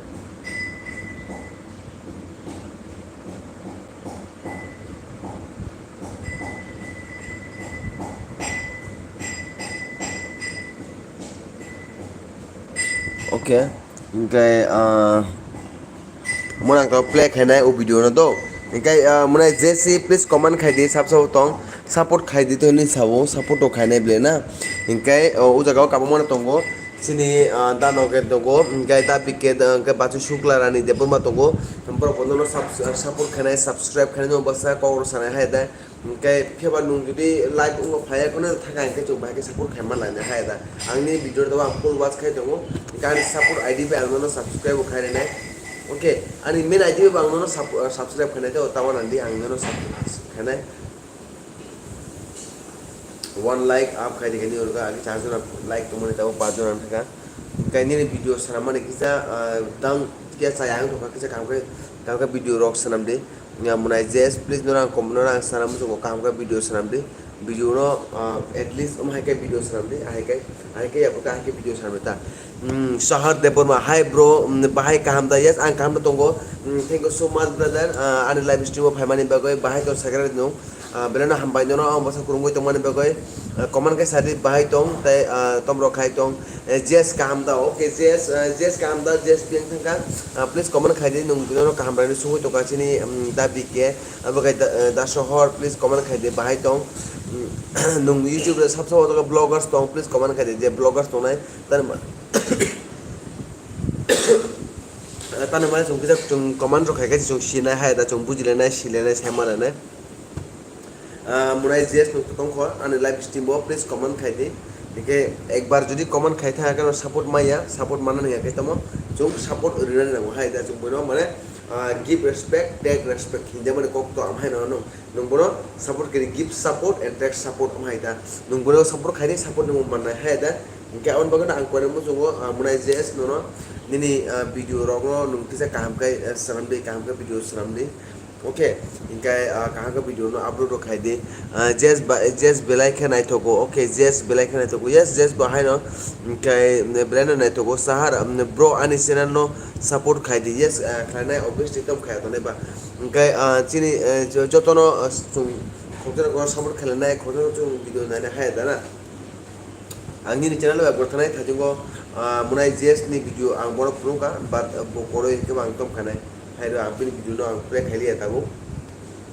Okay, hingke, ah, mona ang play khainai o video no do. Hingke, ah, mona J C, please comment khai di, sab sabo tong, support khai di to hinwi sabo, support to khainai ble na. Hingke, oh, o jaga o kabangma no tongo. Chini, ah, da noge tongo, hingke da P K, da, hingke bachu Sukla Rani Debbarma tongo. Borok bo nono sub-, support khainai, subscribe khainai no bwsa kok rw sanai hai da. Hingke phiya ba nwng jodi live wngma phaiya kheno thaka hingke chwng bahai khe support khaima lainai hai da. Angni video rok ang full watch khai tongo. Hingke ani support I D bai ang nono subscribe bo khai rinai. Okay, ani main I D bai ang nono sub-, subscribe khainai tei o tabuk nang di ang nono subscribe khainai. One like up khai di khe ni orga agi char jona like tongmani tabuk panch jona thaka. Hingke nini video swnam mani kisa, ah, tang kisa chaya wng tongkha kisa kaham khe, kaham khe video rok swnam di. Nga mwnai J S, please, nono ang kom-, nono ang sana muchungo kaham khe video swnam di. Video no, ah, at least, um, hai khe video swnam di, hai khe, hai khe, yabo khe hai khe video swnam di ta. Hmm, Sahar Debbarma, hi bro, hmm, bahai kaham da? Yes, ang kaham da tongo. Hmm, thank you so much, brother. Ah, ani live stream o phaimani bagwi, bahai to second no. Ah, belai no hambai nono, ang bwsa kwrwngwi tongmani bagwi. Ah, comment khe sadi bahai tong, tei, ah, tomrok khai tong. Eh, J S kaham da, okay, J S, eh, J S kaham da, J S biyang thangkha. Ah, please comment khai di, nwng nono kaham bai sungwi tongkha chini, um, da B K. Abo khe da, eh, da Sohor, please comment khai di, bahai tong. Mm, nwng YouTube re sab sabo tongkha vloggers tong, please comment khai di, je vloggers tongnai. Tani ma-, tani mane chwng kisa chwng comment rok khai khe chwng sinai hai da, chwng bujilainai, silainai, saimanlainai. Ah, mwnai J S nwng tongkho ani live stream o, please comment khai di. Hingke ekbar jodi comment khai thang khe support maya, support manani hingke tamo chwng support rinani nango hai da chwng boino mane, ah, give respect, take respect hinjamani kok to amhai no no. Nwng bono support kiri, give support and take support amhai da. Nwng bono support khai di, support nwng mannai hai da. Hingke aboni bagwi no ang koino muchungo, ah, mwnai J S nono nini, ah, video rok no nwng kisa kaham khe, ah, swnam di, kaham khe video swnam di. Okay, hingke, ah, kaham khe video no upload rok khai di. Ah, J S ba, J S belai khe naithogo. Okay, J S belai khe naithogo. Yes, J S bo haino, hingke, mm, belai no naithogo. Sahar, mm, bro, ani channel no support khai di. Yes, ah, khlainai, obviously, tom khai tongnai ba. Hingke, ah, chini, eh, jo-, jotono, ah, chwng khoroksa no support khlainai, khoroksa no chwng video nainai hai da na. Ang nini channel bai borok thanai thaichungo, ah, mwnai J S ni video ang bono phunukha, but, ah, bo koroi hwnkhe bo ang tom khanai. Hairo ang bini video no ang play khailiya tabuk.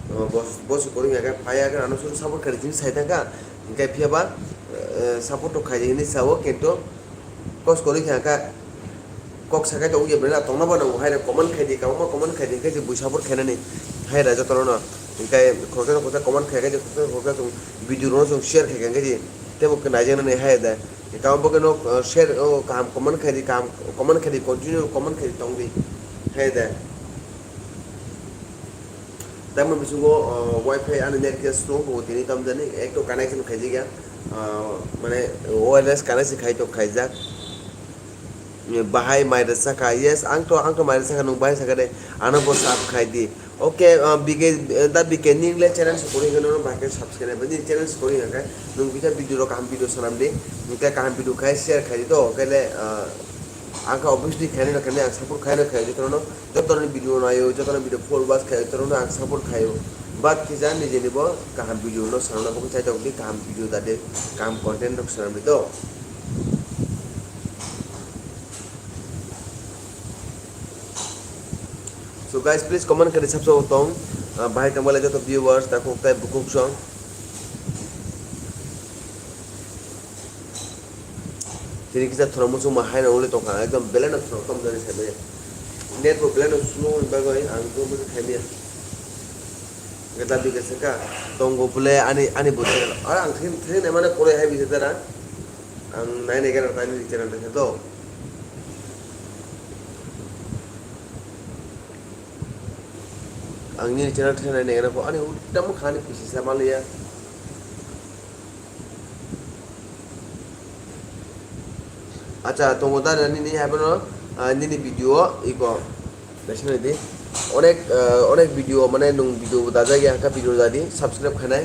Ah, bos, bos koroi hwnkhe phaiya khe ano suru support khaidi chini sai thangkha. Hwnkhe phiya ba, eh, support to khaidi hinwi sao, kintu kos koroi khe hwnkhe kok sakai tongo, belai na tongna bo nango, hai rok comment khai di, kwbangma comment khai di, hingke je bui support khainani hai rok jotono no. Hingke khoroksa no khoroksa comment khai khe je, khoroksa no khoroksa chwng video rok no chwng share khai khe hingke je tebo khe naijaknani hai da. Tamo bo khe no, uh, share, oh, kaham comment khai di, kaham comment khai di, continue comment khai di tong di hai da. Tamoni bisingo, uh, wifi ani net khe slow tongo tini tamjani, ekto connection khaijak ya, uh, mane wireless connection khai tok khaijak. Bahai mai rwchakha. Yes, ang to, ang to mai rwchakha, nwng bahai sakha de. Ano bo sap khai di. Okay, uh, B K, uh, da B K nini le channel se kwrwi hwnkhe nono bahai khe subscribe, nini channel se kwrwi hwnkhe nwng bisa video rok kaham video swnam di. Hwnkhe kaham video khai share khai di to. Hwnkhe le, uh, ang khe obviously khainai no khainai, ang support khai no khai di, jotono, jotono video naio, jotono video full watch khai, jotono ang support khaio. But kisa nijeni bo kaham video no swnamna bo chai tok di, kaham video da de, kaham content rok swnam di to. So guys, please comment khe di sabsa tong, ah, bahai tong bale joto viewers, takhuk tai bukhuk song. Tini kisa thwrwng muchungma haino wngwi tongkha, ekdom belai no thwrwng tong jani saimanya. Net bo belai no slow ni bagwi ang tong bwswk khaimaya. Gata bikhe saka tongo bwle ani, ani bo channel. Aro ang thwng, thwng naimano kwrwi hai bisa dara. Ang nai nai gana tani channel tani do. Ang nini channel thani nai nai ko ani utam khani pisi sa maliya. Acha, tongo da nini hai bono, ah, nini video iko. Naisingni di. Onek, ah, onek video mane nwng video dajak ya kha video dadi subscribe khainai.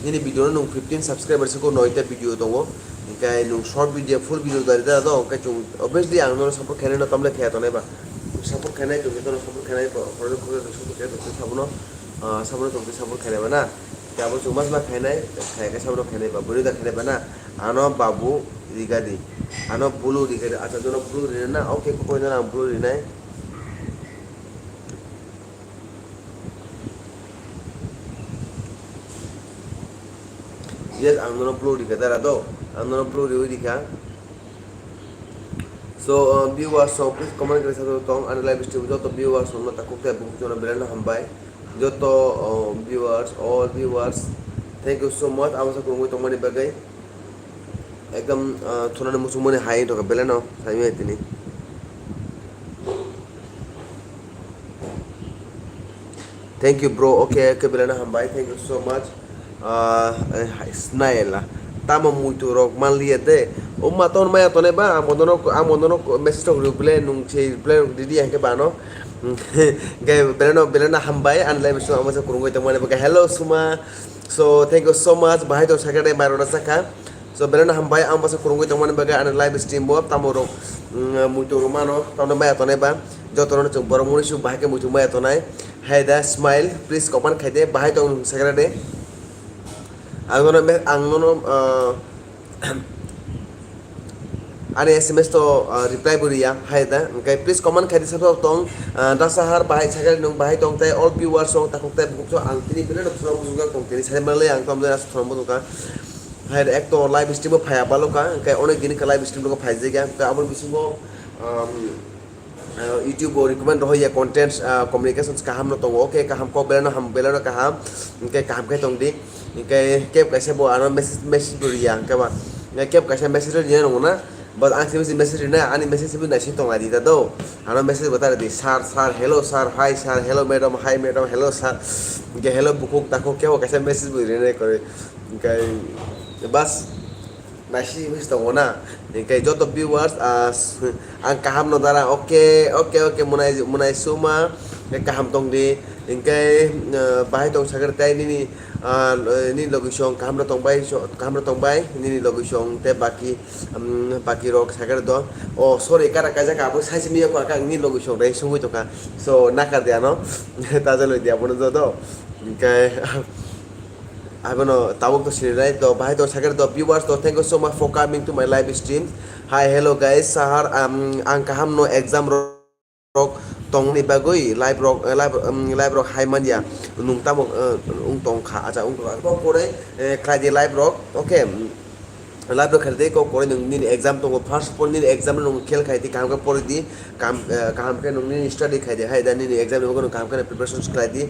Nini video no nwng fifteen subscriber se ko noita video tongo. Kai nung short video, full video dari da do, kai chung obviously ang nono support khainai no tamle khaya tonai ba. Support khainai chung jotono support khainai ba, horo khoro support khainai chung sabono, ah, sabono chung support khainai ba na. Kai abo chung mas ma khainai, khai kai sabono khainai ba, bwrwi da khainai ba na. Ano babu rigadi, ano blue rigadi, acha jono blue rina na, okay, koi na ang blue rinai. Yes, ang nono blue rikha dara do. Ang nono blue riwi rikha. So, uh, viewers, so please comment kare sa tong, ani live stream joto viewers, no takuk te bukuk jono belai no hambai. Joto, uh, viewers, all viewers, thank you so much. Amo sa kurungwi tongmani bagwi. Ekdom, ah, thunani muchungmani hai wngtongkha belai no saimaya tini. Thank you, bro. Okay, okay, belai no hambai. Thank you so much. Ah, eh, hai, Snaila. Tamo muitu rok manliya de. O ma ton maya tone ba, amo dono, amo dono message rok reply nung se reply rok didi hake ba no. Gai belai no, belai no hambai. Ani live stream amo sa kurungwi tongmani bagwi. Hello, Suma. So, thank you so much. Bahai tong sakha de, mairona sakha. So, belai no hambai, ang bwsa kurungwi tongmani bagwi ani live stream bo, tamo rok, mm, muitu rok mano, tamo maya tonai ba. Joto no chwng borok muni su bahai khe muitu maya tonai. Hai da, smile, please comment khai de, bahai tong sakha de. Ang nono, ang nono, ah, ani S M S to, ah, reply bo riya, hai da. Hwnkhe please comment khai di, sabo tong, ah, da sahar bahai sakha nung bahai tong tai, all viewers rok takhuk tai bukhuk so ang tini belai no thorong bujukjak tong tini sai manlai ang tamo aswk thorong bujukha. Hai da, ek to live stream bo phaiya baloka, hwnkhe onek din khe live stream rok phai jagya, hwnkhe aboni bisingo, um, ah, YouTube o recommend rohoya content, ah, communications kaham no tongo, okay, kaham kok belai no ham, belai no kaham, hwnkhe kaham khe tong di, hwnkhe keb kaisa bo ano message, message bo riya, hwnkhe ba, hwnkhe keb kaisa message riya nongo na, but ang simi message rina, ani message simi naising tong lai di ta do, ano message bo ta di, sir, sir, hello sir, hi sir, hello madam, hi madam, hello sir, hwnkhe hello bukhuk takhuk kebo kaisa message bo rina kore, hwnkhe bas. Naisi wngwi tongo na. Hwnkhe joto viewers, ah, s-, ang kaham no dara, okay, okay, okay, munai, munai suma, hwnkhe kaham tong di. Hwnkhe, ah, bahai tong sakhe tei nini, ah, nini logi song kaham rok tong bai, so-, kaham rok tong bai, nini logi song tei baki, um, baki rok sakhe do. Oh, sorry, kara kaijak abo sai simi yakho ang nini logi song dai sungwi tongkha. So, nakar di ano, ta jaloi di abono joto. Hwnkhe, Abono tabuk to sinilai to, bahai to sakhe to, viewers to, thank you so much for coming to my live stream. Hi, hello guys, sahar, um, ang kaham no exam rok tongni bagwi live rok, eh, live, um, live rok hai manya, nung tamo, eh, wng tong kha, acha wng tong kha, kok kore, eh, khlai di live rok, okay, um, live rok khlai di, kok kore nung nini exam tongo, first of all nini exam no nung khel khai di, kaham khe pori di, Kaham, eh, kaham khe nung nini study khai di, hai da nini exam ni bagwi nung kaham khe preparation khlai di.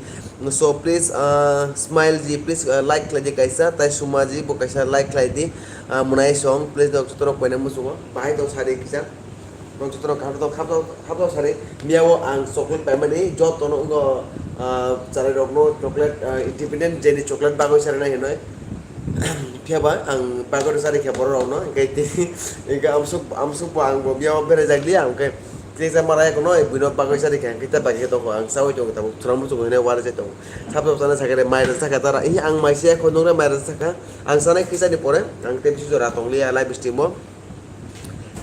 So please, ah, Smile ji, please, ah, like khlai di kaisa, tai Suma ji bo kaisa like khlai di. Ah, Munai song, please, nok joto rok koina muchungo. Bahai tong sari kisa. Nok joto rok kaham tong, kaham tong, kaham tong sari. Miya o ang chocolate paimani, joto no wngkha, ah, chwrai rok no chocolate, ah, independent, jeni chocolate bagwi sari nai hinoi. Phiya ba ang bagwi sari khe borok rok no, hwnkhe tini, hwnkhe amsuk, amsuk bo ang bo miya o berai jak liya, hwnkhe Tei sa mara ekono, buino bagwi sari khe, kita bagwi tongo, ang sawi tongo, tabuk thwrang muchung hwnwi wari se tongo. Sabo sana sakhe, mai rwchapkha tara, ih, ang mai se ekho nukre mai rwchapkha. Ang sanai kisa ni pore, ang tei bisi jora tongliya live stream o.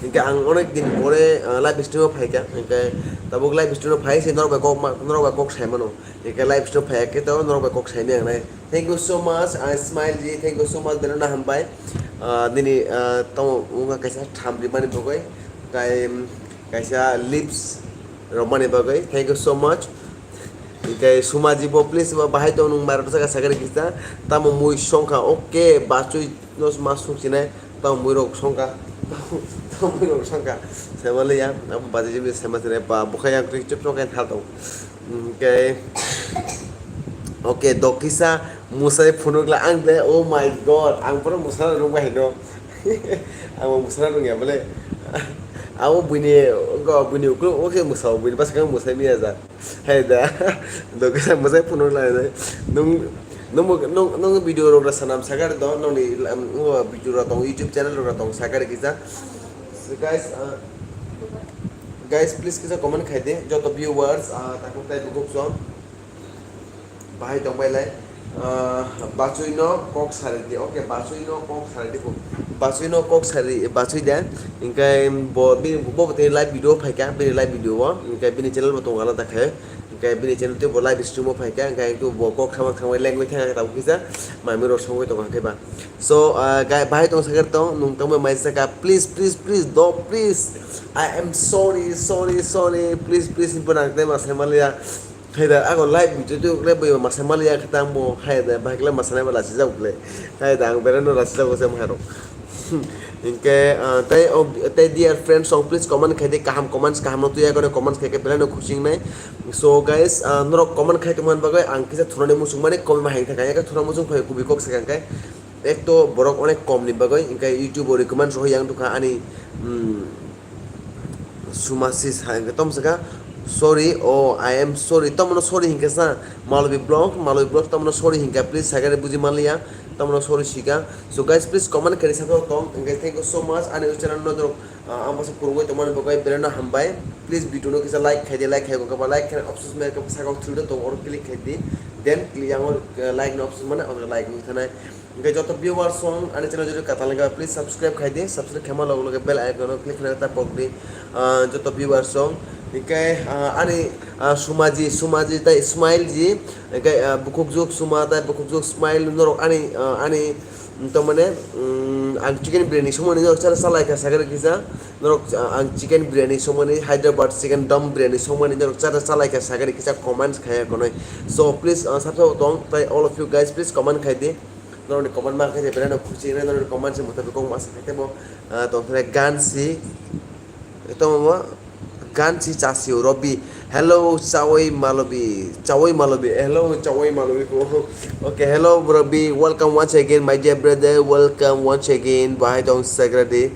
Hinkhe ang onek din pore, ah, live stream o phaikha, hinkhe tabuk live stream o phai se norok bai kok ma, norok bai kok sai mano. Hinkhe live stream o phai khe to norok bai kok sai maya nai. Thank you so much, ah, Smile ji, thank you so much, belai no hambai. Ah, nini, ah, tamo wngkha kaisa tham rimani bagwi. Tai, Kaisa lips romani bagwi, thank you so much. Hinkhe Sumaji bo please bo bahai tong nung mairok saka sakari kisa tamo mui songkha, okay, bachwi no ma songchinai tamo mui rok songkha, tamo mui rok songkha. Saimanliya abo bachwi jibini saimansinai ba bwkhai yang twi chop chop khe thal tong. Hinkhe okay, Dokisa musai phunukla ang de, oh my god, ang bono musala rwngba hino. Ang bo musala rwngya bole. Abo buini, go buini uklo, oke musao, buini bwskango musai miya ja. Hai da. Dokisa musai phunukla de. Nung, nung, nung, nung video rok sanam sakar do, nungni, um, video rok tong, YouTube channel rok tong sakar kisa. So guys, uh, guys, please kisa comment khai de, joto viewers, uh, takuk tai bukuk song. Bahai tongbai lai. Ah, bachwi no kok sari di. Okay, bachwi no kok sari di. Bachwi no kok sari, bachwi de. Hingke bo, bini, bo bo tini live video phaikha, bini live video o. Hingke bini channel bo tongo alada khe. Hingke bini channel tei bo live stream o phaikha. Hingke tu bo kok sama sama language thang tabuk kisa. Mami rok songwi tongo hingke ba. So, ah, gai, bahai tong sakar tong, nung tongma mai saka, please, please, please, do, please. I am sorry, sorry, sorry, please, please, ni pernah kita masih malia. Hai da, ako live video tu kle boyo masih malia kata mo, hai da, bahai kle masih nai bala sijak kle. Hai da, ang berano la sijak ko sem haro. Hingke, ah, tei, oh, tei dear friends, song please comment khai di, kaham comments, kaham no tuya kone comments khai ke belai no khusi nai. So guys, ah, norok comment khai tongmani bagwi ang kisa thurani muchung mani comment ma hai thaka, ya thurani muchung khai kubi kok sakang kai. Ek to borok onek kom ni bagwi, hingke YouTube o recommend rohoi yang dukha ani, mm, Sumasis ha hingke tom saka, "Sorry, oh, I am sorry." Tomono sorry hingke sa, Malobi Vlog, Malobi Vlog, tomono sorry hingke, please, sakare buji manliya, tomono sorry sika. So, guys, please comment kari saka tong, hingke thank you so much, ani channel no dorok, ah, ang basa kurungoi tongmani bagwi, belai no hambai. Please, video no kisa like khai di, like khai ko kapa, like khai options mai kapa saka thil do tong, oro click khai di, then click yang, ah, like no options mane, oro like wngkha nai. Hingke joto viewers song ani channel jodi katal hingke please subscribe khai di, subscribe khaima logo logo bell icon o click khaina ta pok di, ah, joto viewers song. Hingke, ah, ani, ah, Sumaji, Sumaji tai Smile ji, hingke, ah, bukhuk juk Suma tai bukhuk juk Smile norok ani, ah, ani, mm, to mane, mm, ang chicken biryani songmani norok chara chalai kha sakari kisa, norok, ah, ang chicken biryani songmani Hyderabad chicken dum biryani songmani norok chara chalai kha sakari kisa comments khaya konoi. So please, ah, sabsabo tong tai all of you guys please comment khai di. Norokni comment ma khe belai no khusi wngnai, norokni comment se mothabi kok ma sa khe tebo, ah, tong thai gan si, tongmo gan si chasio Robi. Hello, Chawai Malobi, Chawai Malobi, hello, Chawai Malobi ko. Okay, hello, Robi, welcome once again, my dear brother, welcome once again. Bahai tong sagradi.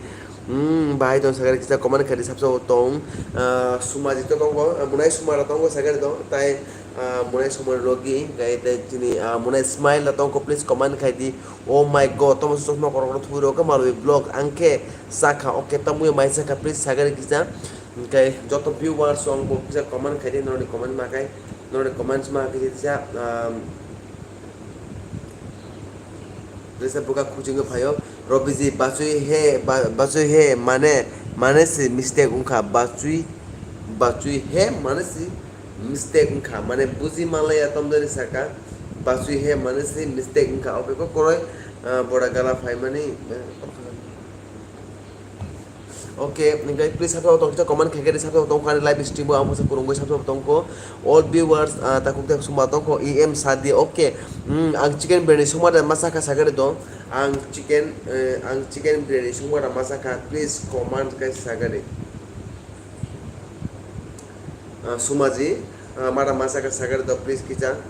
Hmm, bahai tong sagradi, kisa comment khadi sabsa tong, ah, Sumaji to tongo, ah, Bunai Sumara tongo sagradi tong, tai ah, Monai Somoi Logi, hingke tei chini, ah, Monai Smile no tongkho, please comment khai di. Oh my God, tomo se chosma korok no thubui rok khe Malwi Vlog, ang khe sakha, okay, tamo mai sakha, please sagari kisa. Hingke joto viewers rok bo kisa comment khai di, norokni comment ma khai, norokni comments ma kisa kisa, um, Risa buka kuching phaio. Robiji bachui he, ba-, bachui he, mane, mane se mistake wngkha. Bachui, bachui he, mane se mistake wngkha. Mane buji malaya tomdari saka. Bachui he, mane se mistake wngkha. Oke ko koroi, ah, bora gala phaimani. Okay, hingke please sabsa tong kisa comment khai khe sabsa tong kha ani live stream o ang bwsa kurungwi sabsa tong kho. All viewers, ah, takuk tak suma tong kho, E M Sadi, okay. Hmm, ang chicken biryani songma da masa kha sagari dong. Ang chicken, eh, ang chicken biryani songma da masa kha, please comment khai sagari. Ah, Sumaji, ah, mada masa kha sagari dong, please kisa.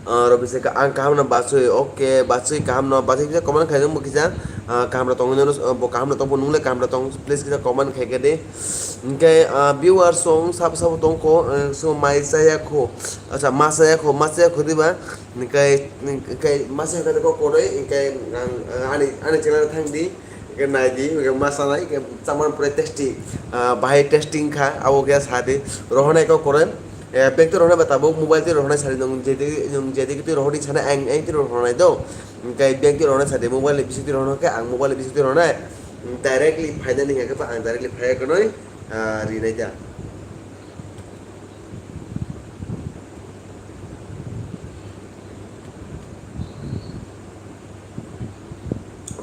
Ah, Robi se ka-, ang kaham no bachwi, okay, bachwi kaham no, bachwi kisa comment khai nung bo kisa, ah, kaham no tongwi nang, ah, bo kaham no tong bo nung le kaham no tong, please kisa comment khai khe di. Hingke, ah, viewers song sabo sabo tong kho, ah, so mai chaya kho, acha ma chaya kho, ma chaya kho diba, hingke, hingke ma chaya kho kho koroi, hingke ang, ah, ani, ani channel thang di. Hingke nai di, hingke ma sanai, hingke chamani pore tasty, ah, bahai tasty wngkha, abo khe sa di. Rohonai kok kore, eh, bank twi rohonai ba tabuk mobile twi rohonai sari nung jedi, nung jedi twi rohonai sana ang, ang twi rohonai do. Hingke bank twi rohonai sadi, mobile ni bising twi rohonai khe ang mobile ni bising twi rohonai. Directly phainani hingke ang directly phaiya kwnwi, ah, rinai da.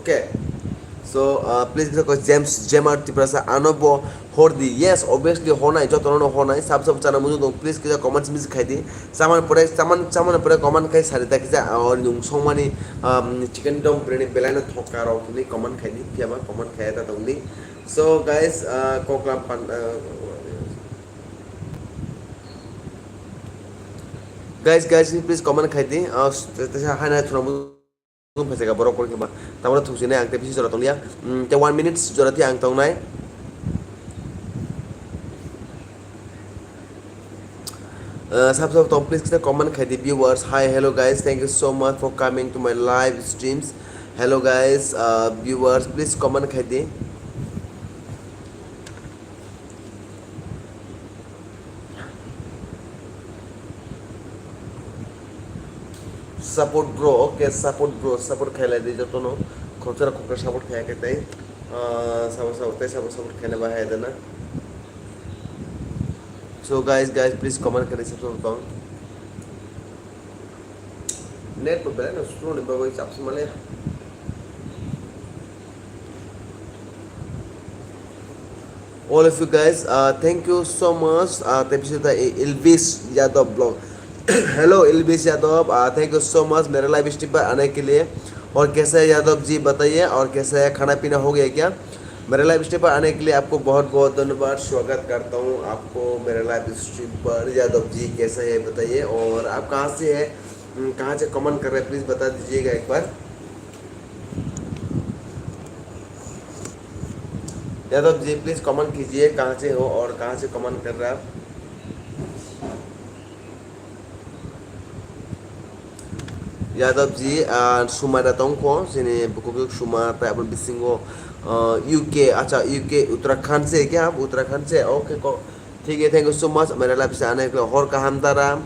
Okay. So, uh, please bisa ko James, J M R Tiprasa, ano bo hor di. Yes, obviously honai, jotono no honai, sab sab chana mujung dong, please kisa comments mis khai di. Saman pore, saman, saman pore comment khai sari ta kisa, or nung songmani, um, chicken dum biryani belai no thoka rok ni comment khai di, phiya ma comment khai ta tong di. So guys, uh, koklam pan, uh, guys, guys, please comment khai di. Uh, s-, te, te, sa, hai nai thuna bu-, bu phaisa ka borok koi khe ba. Tamara thung sini ang te bisi jora tong liya. Mm, te one minute jora ti ang tong nai. Uh, sab sab tong, please kita comment khai di viewers. Hi, hello guys, thank you so much for coming to my live streams. Hello guys, uh, viewers, please comment khai di. Support bro, okay, support bro, support khailai di jotono. Khoksa khoksa support khai khe tai. Ah, sabo sabo tei sabo support khaina bahai dana. So guys, guys, please comment khai di support tong. Net bo belai no slow ni bagwi chapsa male. All of you guys, uh, thank you so much. Uh, tei bisingo ta Ilvish Yadav vlog. Hello Ilvish Yadav, uh, thank you so much मेरे live stream पर आने के लिए। और कैसा है यादव जी बताइए, और कैसा है, खाना पीना हो गया क्या? मेरे live stream पर आने के लिए आपको बहुत बहुत धन्यवाद, स्वागत करता हूँ आपको मेरे live stream पर। यादव जी कैसा है बताइए, और आप कहाँ से है, हम्म, कहाँ से कमेंट कर रहे हैं, प्लीज बता दीजिएगा एक बार। यादव जी प्लीज कमेंट कीजिए, कहाँ से हो और कहाँ से कमेंट कर रहे हैं आप। यादव जी, आ, सुमारा तोंगखो, सिनी बुकुक सुमा, ताई अपन बिसिंगो, आ, यूके, अच्छा, यूके, उत्तराखंड से क्या आप? उत्तराखंड से, ओके, को, ठीक है, thank you so much, मेरे live से आने के लिए। और कहाँ हम तारा?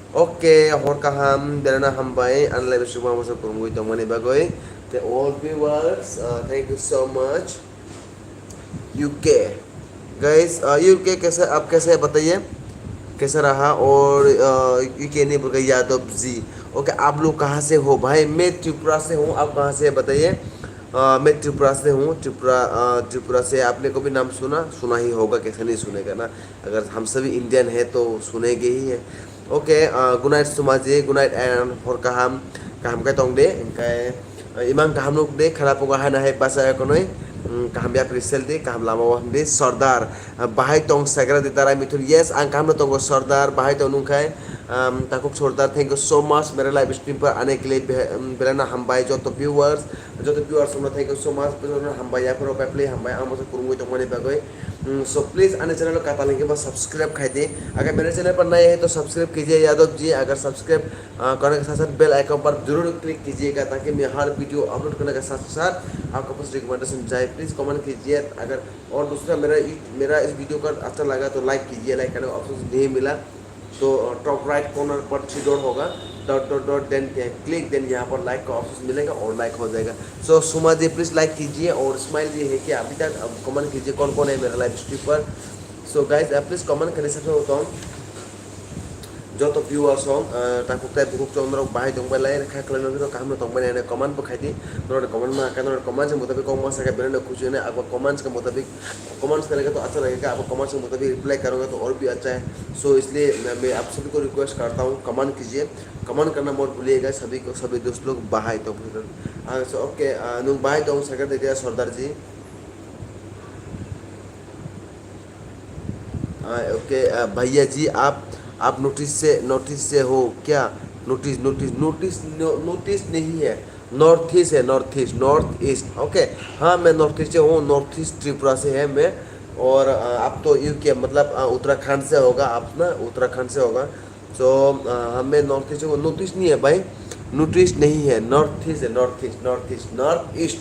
Oke, hor kaham, belai no hambai, ani live stream o masa kurungwi tongmani bagwi. Te all viewers, uh, thank you so much. U K. Guys, uh, U K कैसे, आप कैसे हैं बताइए? कैसा रहा? और, uh, U K नहीं बोल के यादव जी। ओके, आप लोग कहाँ से हो भाई? मैं त्रिपुरा से हूँ, आप कहाँ से हैं बताइए? Uh, मैं त्रिपुरा से हूँ, त्रिपुरा, uh, त्रिपुरा से। आपने कभी नाम सुना? सुना ही होगा, कैसे नहीं सुनेगा ना? अगर हम सभी इंडियन है तो सुनेंगे ही है। ओके, अ, good night सुमा जी, good night and hor kaham, kaham khe tong de, hingkhe, uh, imang kaham nuk de, khara punga hai na hai basa ya konoi, um, kaham ya prisel de, kaham lama o ham de, Sardar, uh, bahai tong sagra de tarai mithun, yes, ang kaham no tongo Sardar, bahai tong nung khai, um, takuk Sardar, thank you so much, mere live stream par ane ke liye be-, um, belai no hambai, joto viewers, joto viewers no thank you so much, belai no hambai, ya phoro pai play hambai, ang bo kurungwi tongmani bagwi. Hmm, so please ani channel o katal hingke ba subscribe khai di. Agar mere channel par nai hai to subscribe kijiye Yadav ji, agar subscribe, ah, karne ke sath sath bell icon par zarur click kijiyega, taki main har video upload karne ke sath sath aapko paas recommendation jaye. Please comment kijiye, agar aur dusra mera, mera is video ka acha laga to like kijiye, like karne ka option nahi mila. तो, अ, top right corner पर three dot होगा, dot, dot, dot, then क्या, click, then यहाँ पर लाइक का ऑप्शन मिलेगा और लाइक हो जाएगा। So, सुमा जी, प्लीज लाइक कीजिए और स्माइल जी है क्या? अभी तक, अब कमेंट कीजिए, कौन कौन है मेरा लाइव स्ट्रीम पर। So, guys, a, please comment करें, सबसे होता हूँ। जो तो व्यूअर्स हों, अ, ताकुक ताई बुकुक चंद्र भाई तुम लाइन खा कलर में तो काम ना तुम मैंने कमेंट पर खाई थी। नोट कमेंट में आकर नोट कमेंट से मुताबिक कौन कौन सा का बिना खुशी ने आपको कमेंट्स के मुताबिक Comments करने का तो अच्छा लगेगा, आपको comments के मुताबिक reply करूंगा तो और भी अच्छा है। So इसलिए मैं, मैं आप सभी को request करता हूँ, comment कीजिए, comment करना मत भूलिएगा सभी को, सभी दोस्त लोग। Bahai tong, ah, so, okay, ah, nung bahai tong, second dia Sardar ji. Ah, okay, ah, भैया जी, आप, आप नॉर्थ ईस्ट से, नॉर्थ ईस्ट से हो क्या? North east, north east, north east, नॉ-, नॉर्थ ईस्ट नहीं है। नॉर्थ ईस्ट है, north east, north east. Okay, हाँ, मैं नॉर्थ ईस्ट से हूँ, नॉर्थ ईस्ट त्रिपुरा से है मैं। और, अ, आप तो यूके, मतलब, अ, उत्तराखंड से होगा आप ना, उत्तराखंड से होगा। तो, अ, हमें नॉर्थ ईस्ट से, वो नॉर्थ ईस्ट नहीं है भाई, नॉर्थ ईस्ट नहीं है, नॉर्थ ईस्ट है, north east, north east, north east.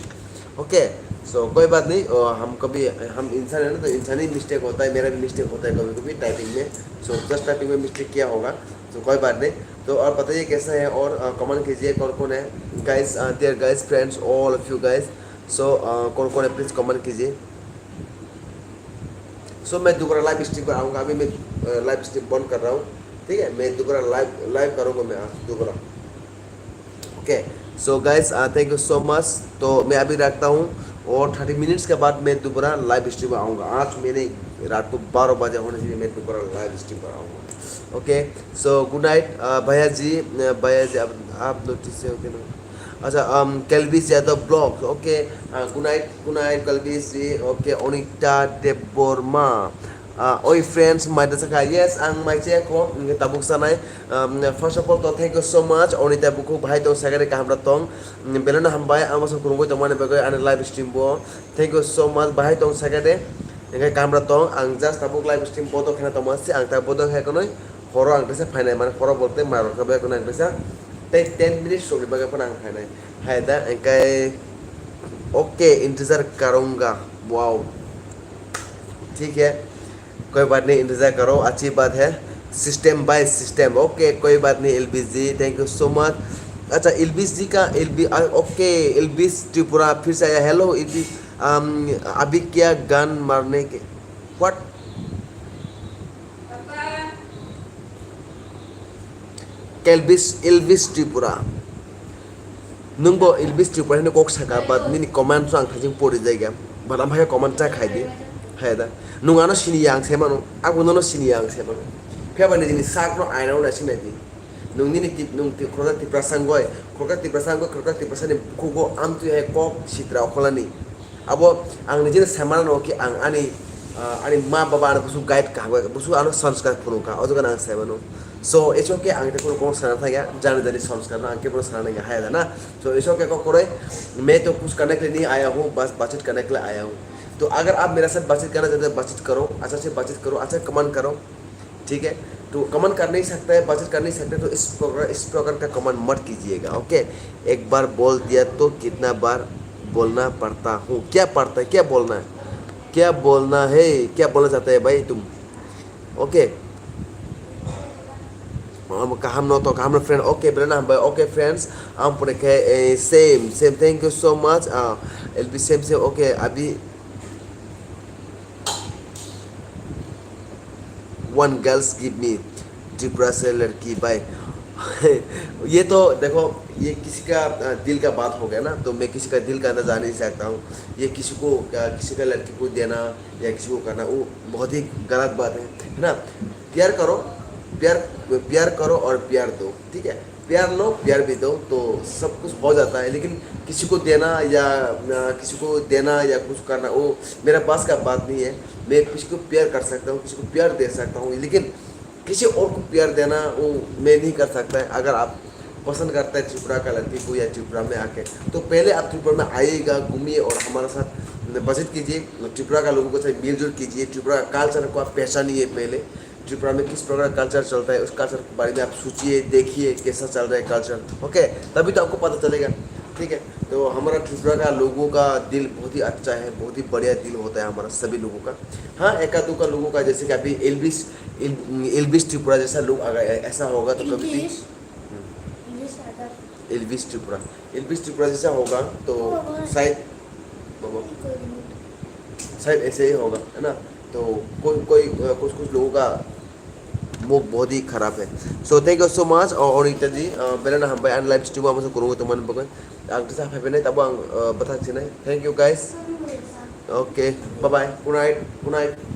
Okay, so कोई बात नहीं, अ, हम कभी, हम इंसान है ना, तो इंसानी मिस्टेक होता है, मेरा भी मिस्टेक होता है कभी कभी टाइपिंग में। So जस्ट टाइपिंग में मिस्टेक किया होगा, तो कोई बात नहीं। तो और बताइए कैसा है, और, अ, कमेंट कीजिए कौन कौन है। Guys, uh, dear guys, friends, all of you guys. So, uh, कौन कौन है, प्लीज कमेंट कीजिए। So मैं दोबारा लाइव स्ट्रीम पर आऊँगा, अभी मैं, अ, लाइव स्ट्रीम बंद कर रहा हूँ, ठीक है? मैं दोबारा लाइव, लाइव करूँगा मैं आज दोबारा। Okay, so guys, a, thank you so much। तो मैं अभी रखता हूँ और थर्टी मिनट्स के बाद मैं दोबारा लाइव स्ट्रीम पर आऊँगा। आज मैंने रात को बारह बजे होने से मैं दोबारा लाइव स्ट्रीम पर आऊँगा। ओके, so गुड नाइट, अ, भैया जी, अ, भैया जी, आप, आप नोटिस से ओके ना? अच्छा, um, Kelvis Yadav Vlogs, okay, uh, good night, good night Kelvis ji, okay, Anita Debbarma, uh, ओइ फ्रेंड्स, माइदा साखा, यस, आं माइसे खो, okay, tabuk sanai, um, first of all, to thank you so much, Anita बुखु भाई तो सगरे का हमरा tong, um, belai no hambai, ang masa kurungoi tongmani bagoi, ani live stream bo, thank you so much, bahai tong saka de, hingke kamra tong, ang just tabuk live stream bodo khena tongma se, ang ta bodo khe konoi, horo ang tesa phainai, mane horo bolte marok khe bai konoi ang tesa, Tei ten minutes rokni bagwi phano ang khainai. Hai da, engkai, okay, intezar karunga. Wow. ठीक है, कोई बात नहीं, इंतजार करो, अच्छी बात है। सिस्टम बाय सिस्टम, ओके, कोई बात नहीं, एलबीस जी, thank you so much। अच्छा, एलबीस जी का, एलबी, आ, ओके, एलबीस त्रिपुरा फिर से आया। हेलो, एलबीस, अम, अभी क्या गन मारने के, what? Elvis, Elvis Tripura. Nwng bo Elvis Tripura hwnwi kok saka, but nini comment so ang thajing pori jaiga. But am hai comment cha khai di. Hai da. Nwng ano sini yang se mano, abo nono sini yang se mano. Phiya ba nini sak no aina no sinai di. Nwng nini tip, nwng tip, khoroksa Tiprasa wngoi, khoroksa Tiprasa wngoi, khoroksa Tiprasa ni bukhugo amtwi hai kok sitra okholani. Abo ang nijini sai mano ki ang ani, ah, ani ma baba ano busu guide ka, busu ano sanskar phunukha, o jaga ang sai mano. So, it's okay, ang ita kuno kong sana thaya, jani jani sanskar no ang kebo sana nang haya da na. So, it's okay, kok koroi, मैं तो कुछ करने के लिए नहीं आया हूँ, बस बातचीत करने के लिए आया हूँ। तो अगर आप मेरे साथ बातचीत करना चाहते हैं, बातचीत करो, अच्छा से बातचीत करो, अच्छा कमेंट करो। ठीक है, तो कमेंट कर नहीं सकता है, बातचीत कर नहीं सकते, तो इस प्रकार, इस प्रकार का कमेंट मत कीजिएगा, ओके? एक बार बोल दिया तो कितना बार बोलना पड़ता हूँ? क्या पड़ता है, क्या बोलना है, क्या बोलना है, क्या बोलना चाहता है भाई तुम? ओके, हम कहा हम नो तो कहा हम फ्रेंड। ओके, बेला ना हम भाई। ओके फ्रेंड्स, हम पूरे के same same, thank you so much। L B same same. Okay, अभी One girls give me Tripura से लड़की भाई। ये तो देखो, ये किसी का, अ, दिल का बात हो गया ना, तो मैं किसी का दिल का अंदर जा नहीं सकता हूँ। ये किसी को, अ, किसी का लड़की को देना या किसी को करना, वो बहुत ही गलत बात है, है ना? प्यार करो, प्यार, प्यार करो और प्यार दो, ठीक है? प्यार लो, प्यार भी दो, तो सब कुछ हो जाता है। लेकिन किसी को देना या, अ, किसी को देना या कुछ करना, वो मेरा बस का बात नहीं है। मैं किसी को प्यार कर सकता हूँ, किसी को प्यार दे सकता हूँ, लेकिन किसी और को प्यार देना, वो मैं नहीं कर सकता है। अगर आप पसंद करता है त्रिपुरा का लड़की को या त्रिपुरा में आके, तो पहले आप त्रिपुरा में आइएगा, घूमिए और हमारे साथ बातचीत कीजिए, त्रिपुरा का लोगों के साथ मिलजुल कीजिए, त्रिपुरा का कल्चर को आप पहचानिए पहले। त्रिपुरा में किस प्रकार का कल्चर चलता है, उस कल्चर के बारे में आप सोचिए, देखिए कैसा चल रहा है कल्चर, ओके? तभी तो आपको पता चलेगा, ठीक है? तो हमारा त्रिपुरा का लोगों का दिल बहुत ही अच्छा है, बहुत ही बढ़िया दिल होता है हमारा सभी लोगों का। हाँ, एका दुका लोगों का, जैसे कि अभी एल्विस, एल-, एल्विस त्रिपुरा जैसा लोग अगर ऐ-, ऐसा होगा तो कभी भी English। हम्म। English आता। एल्विस त्रिपुरा, एल्विस त्रिपुरा जैसा होगा तो बाबा। शायद, बाबा। कोई नहीं। शायद ऐसे ही होगा, है ना? तो कोई, कोई, अ, कुछ, कुछ लोगों का मुख बहुत ही खराब है। So, thank you so much, अ, अनिता जी, अ, बेला ना हम भाई, आं live stream amo se kurungo tongmani bagwi. Ang kisa phaibai nai, tabo ang, a, bathak sinai. Thank you, guys. Okay, bye bye. Good night. Good night.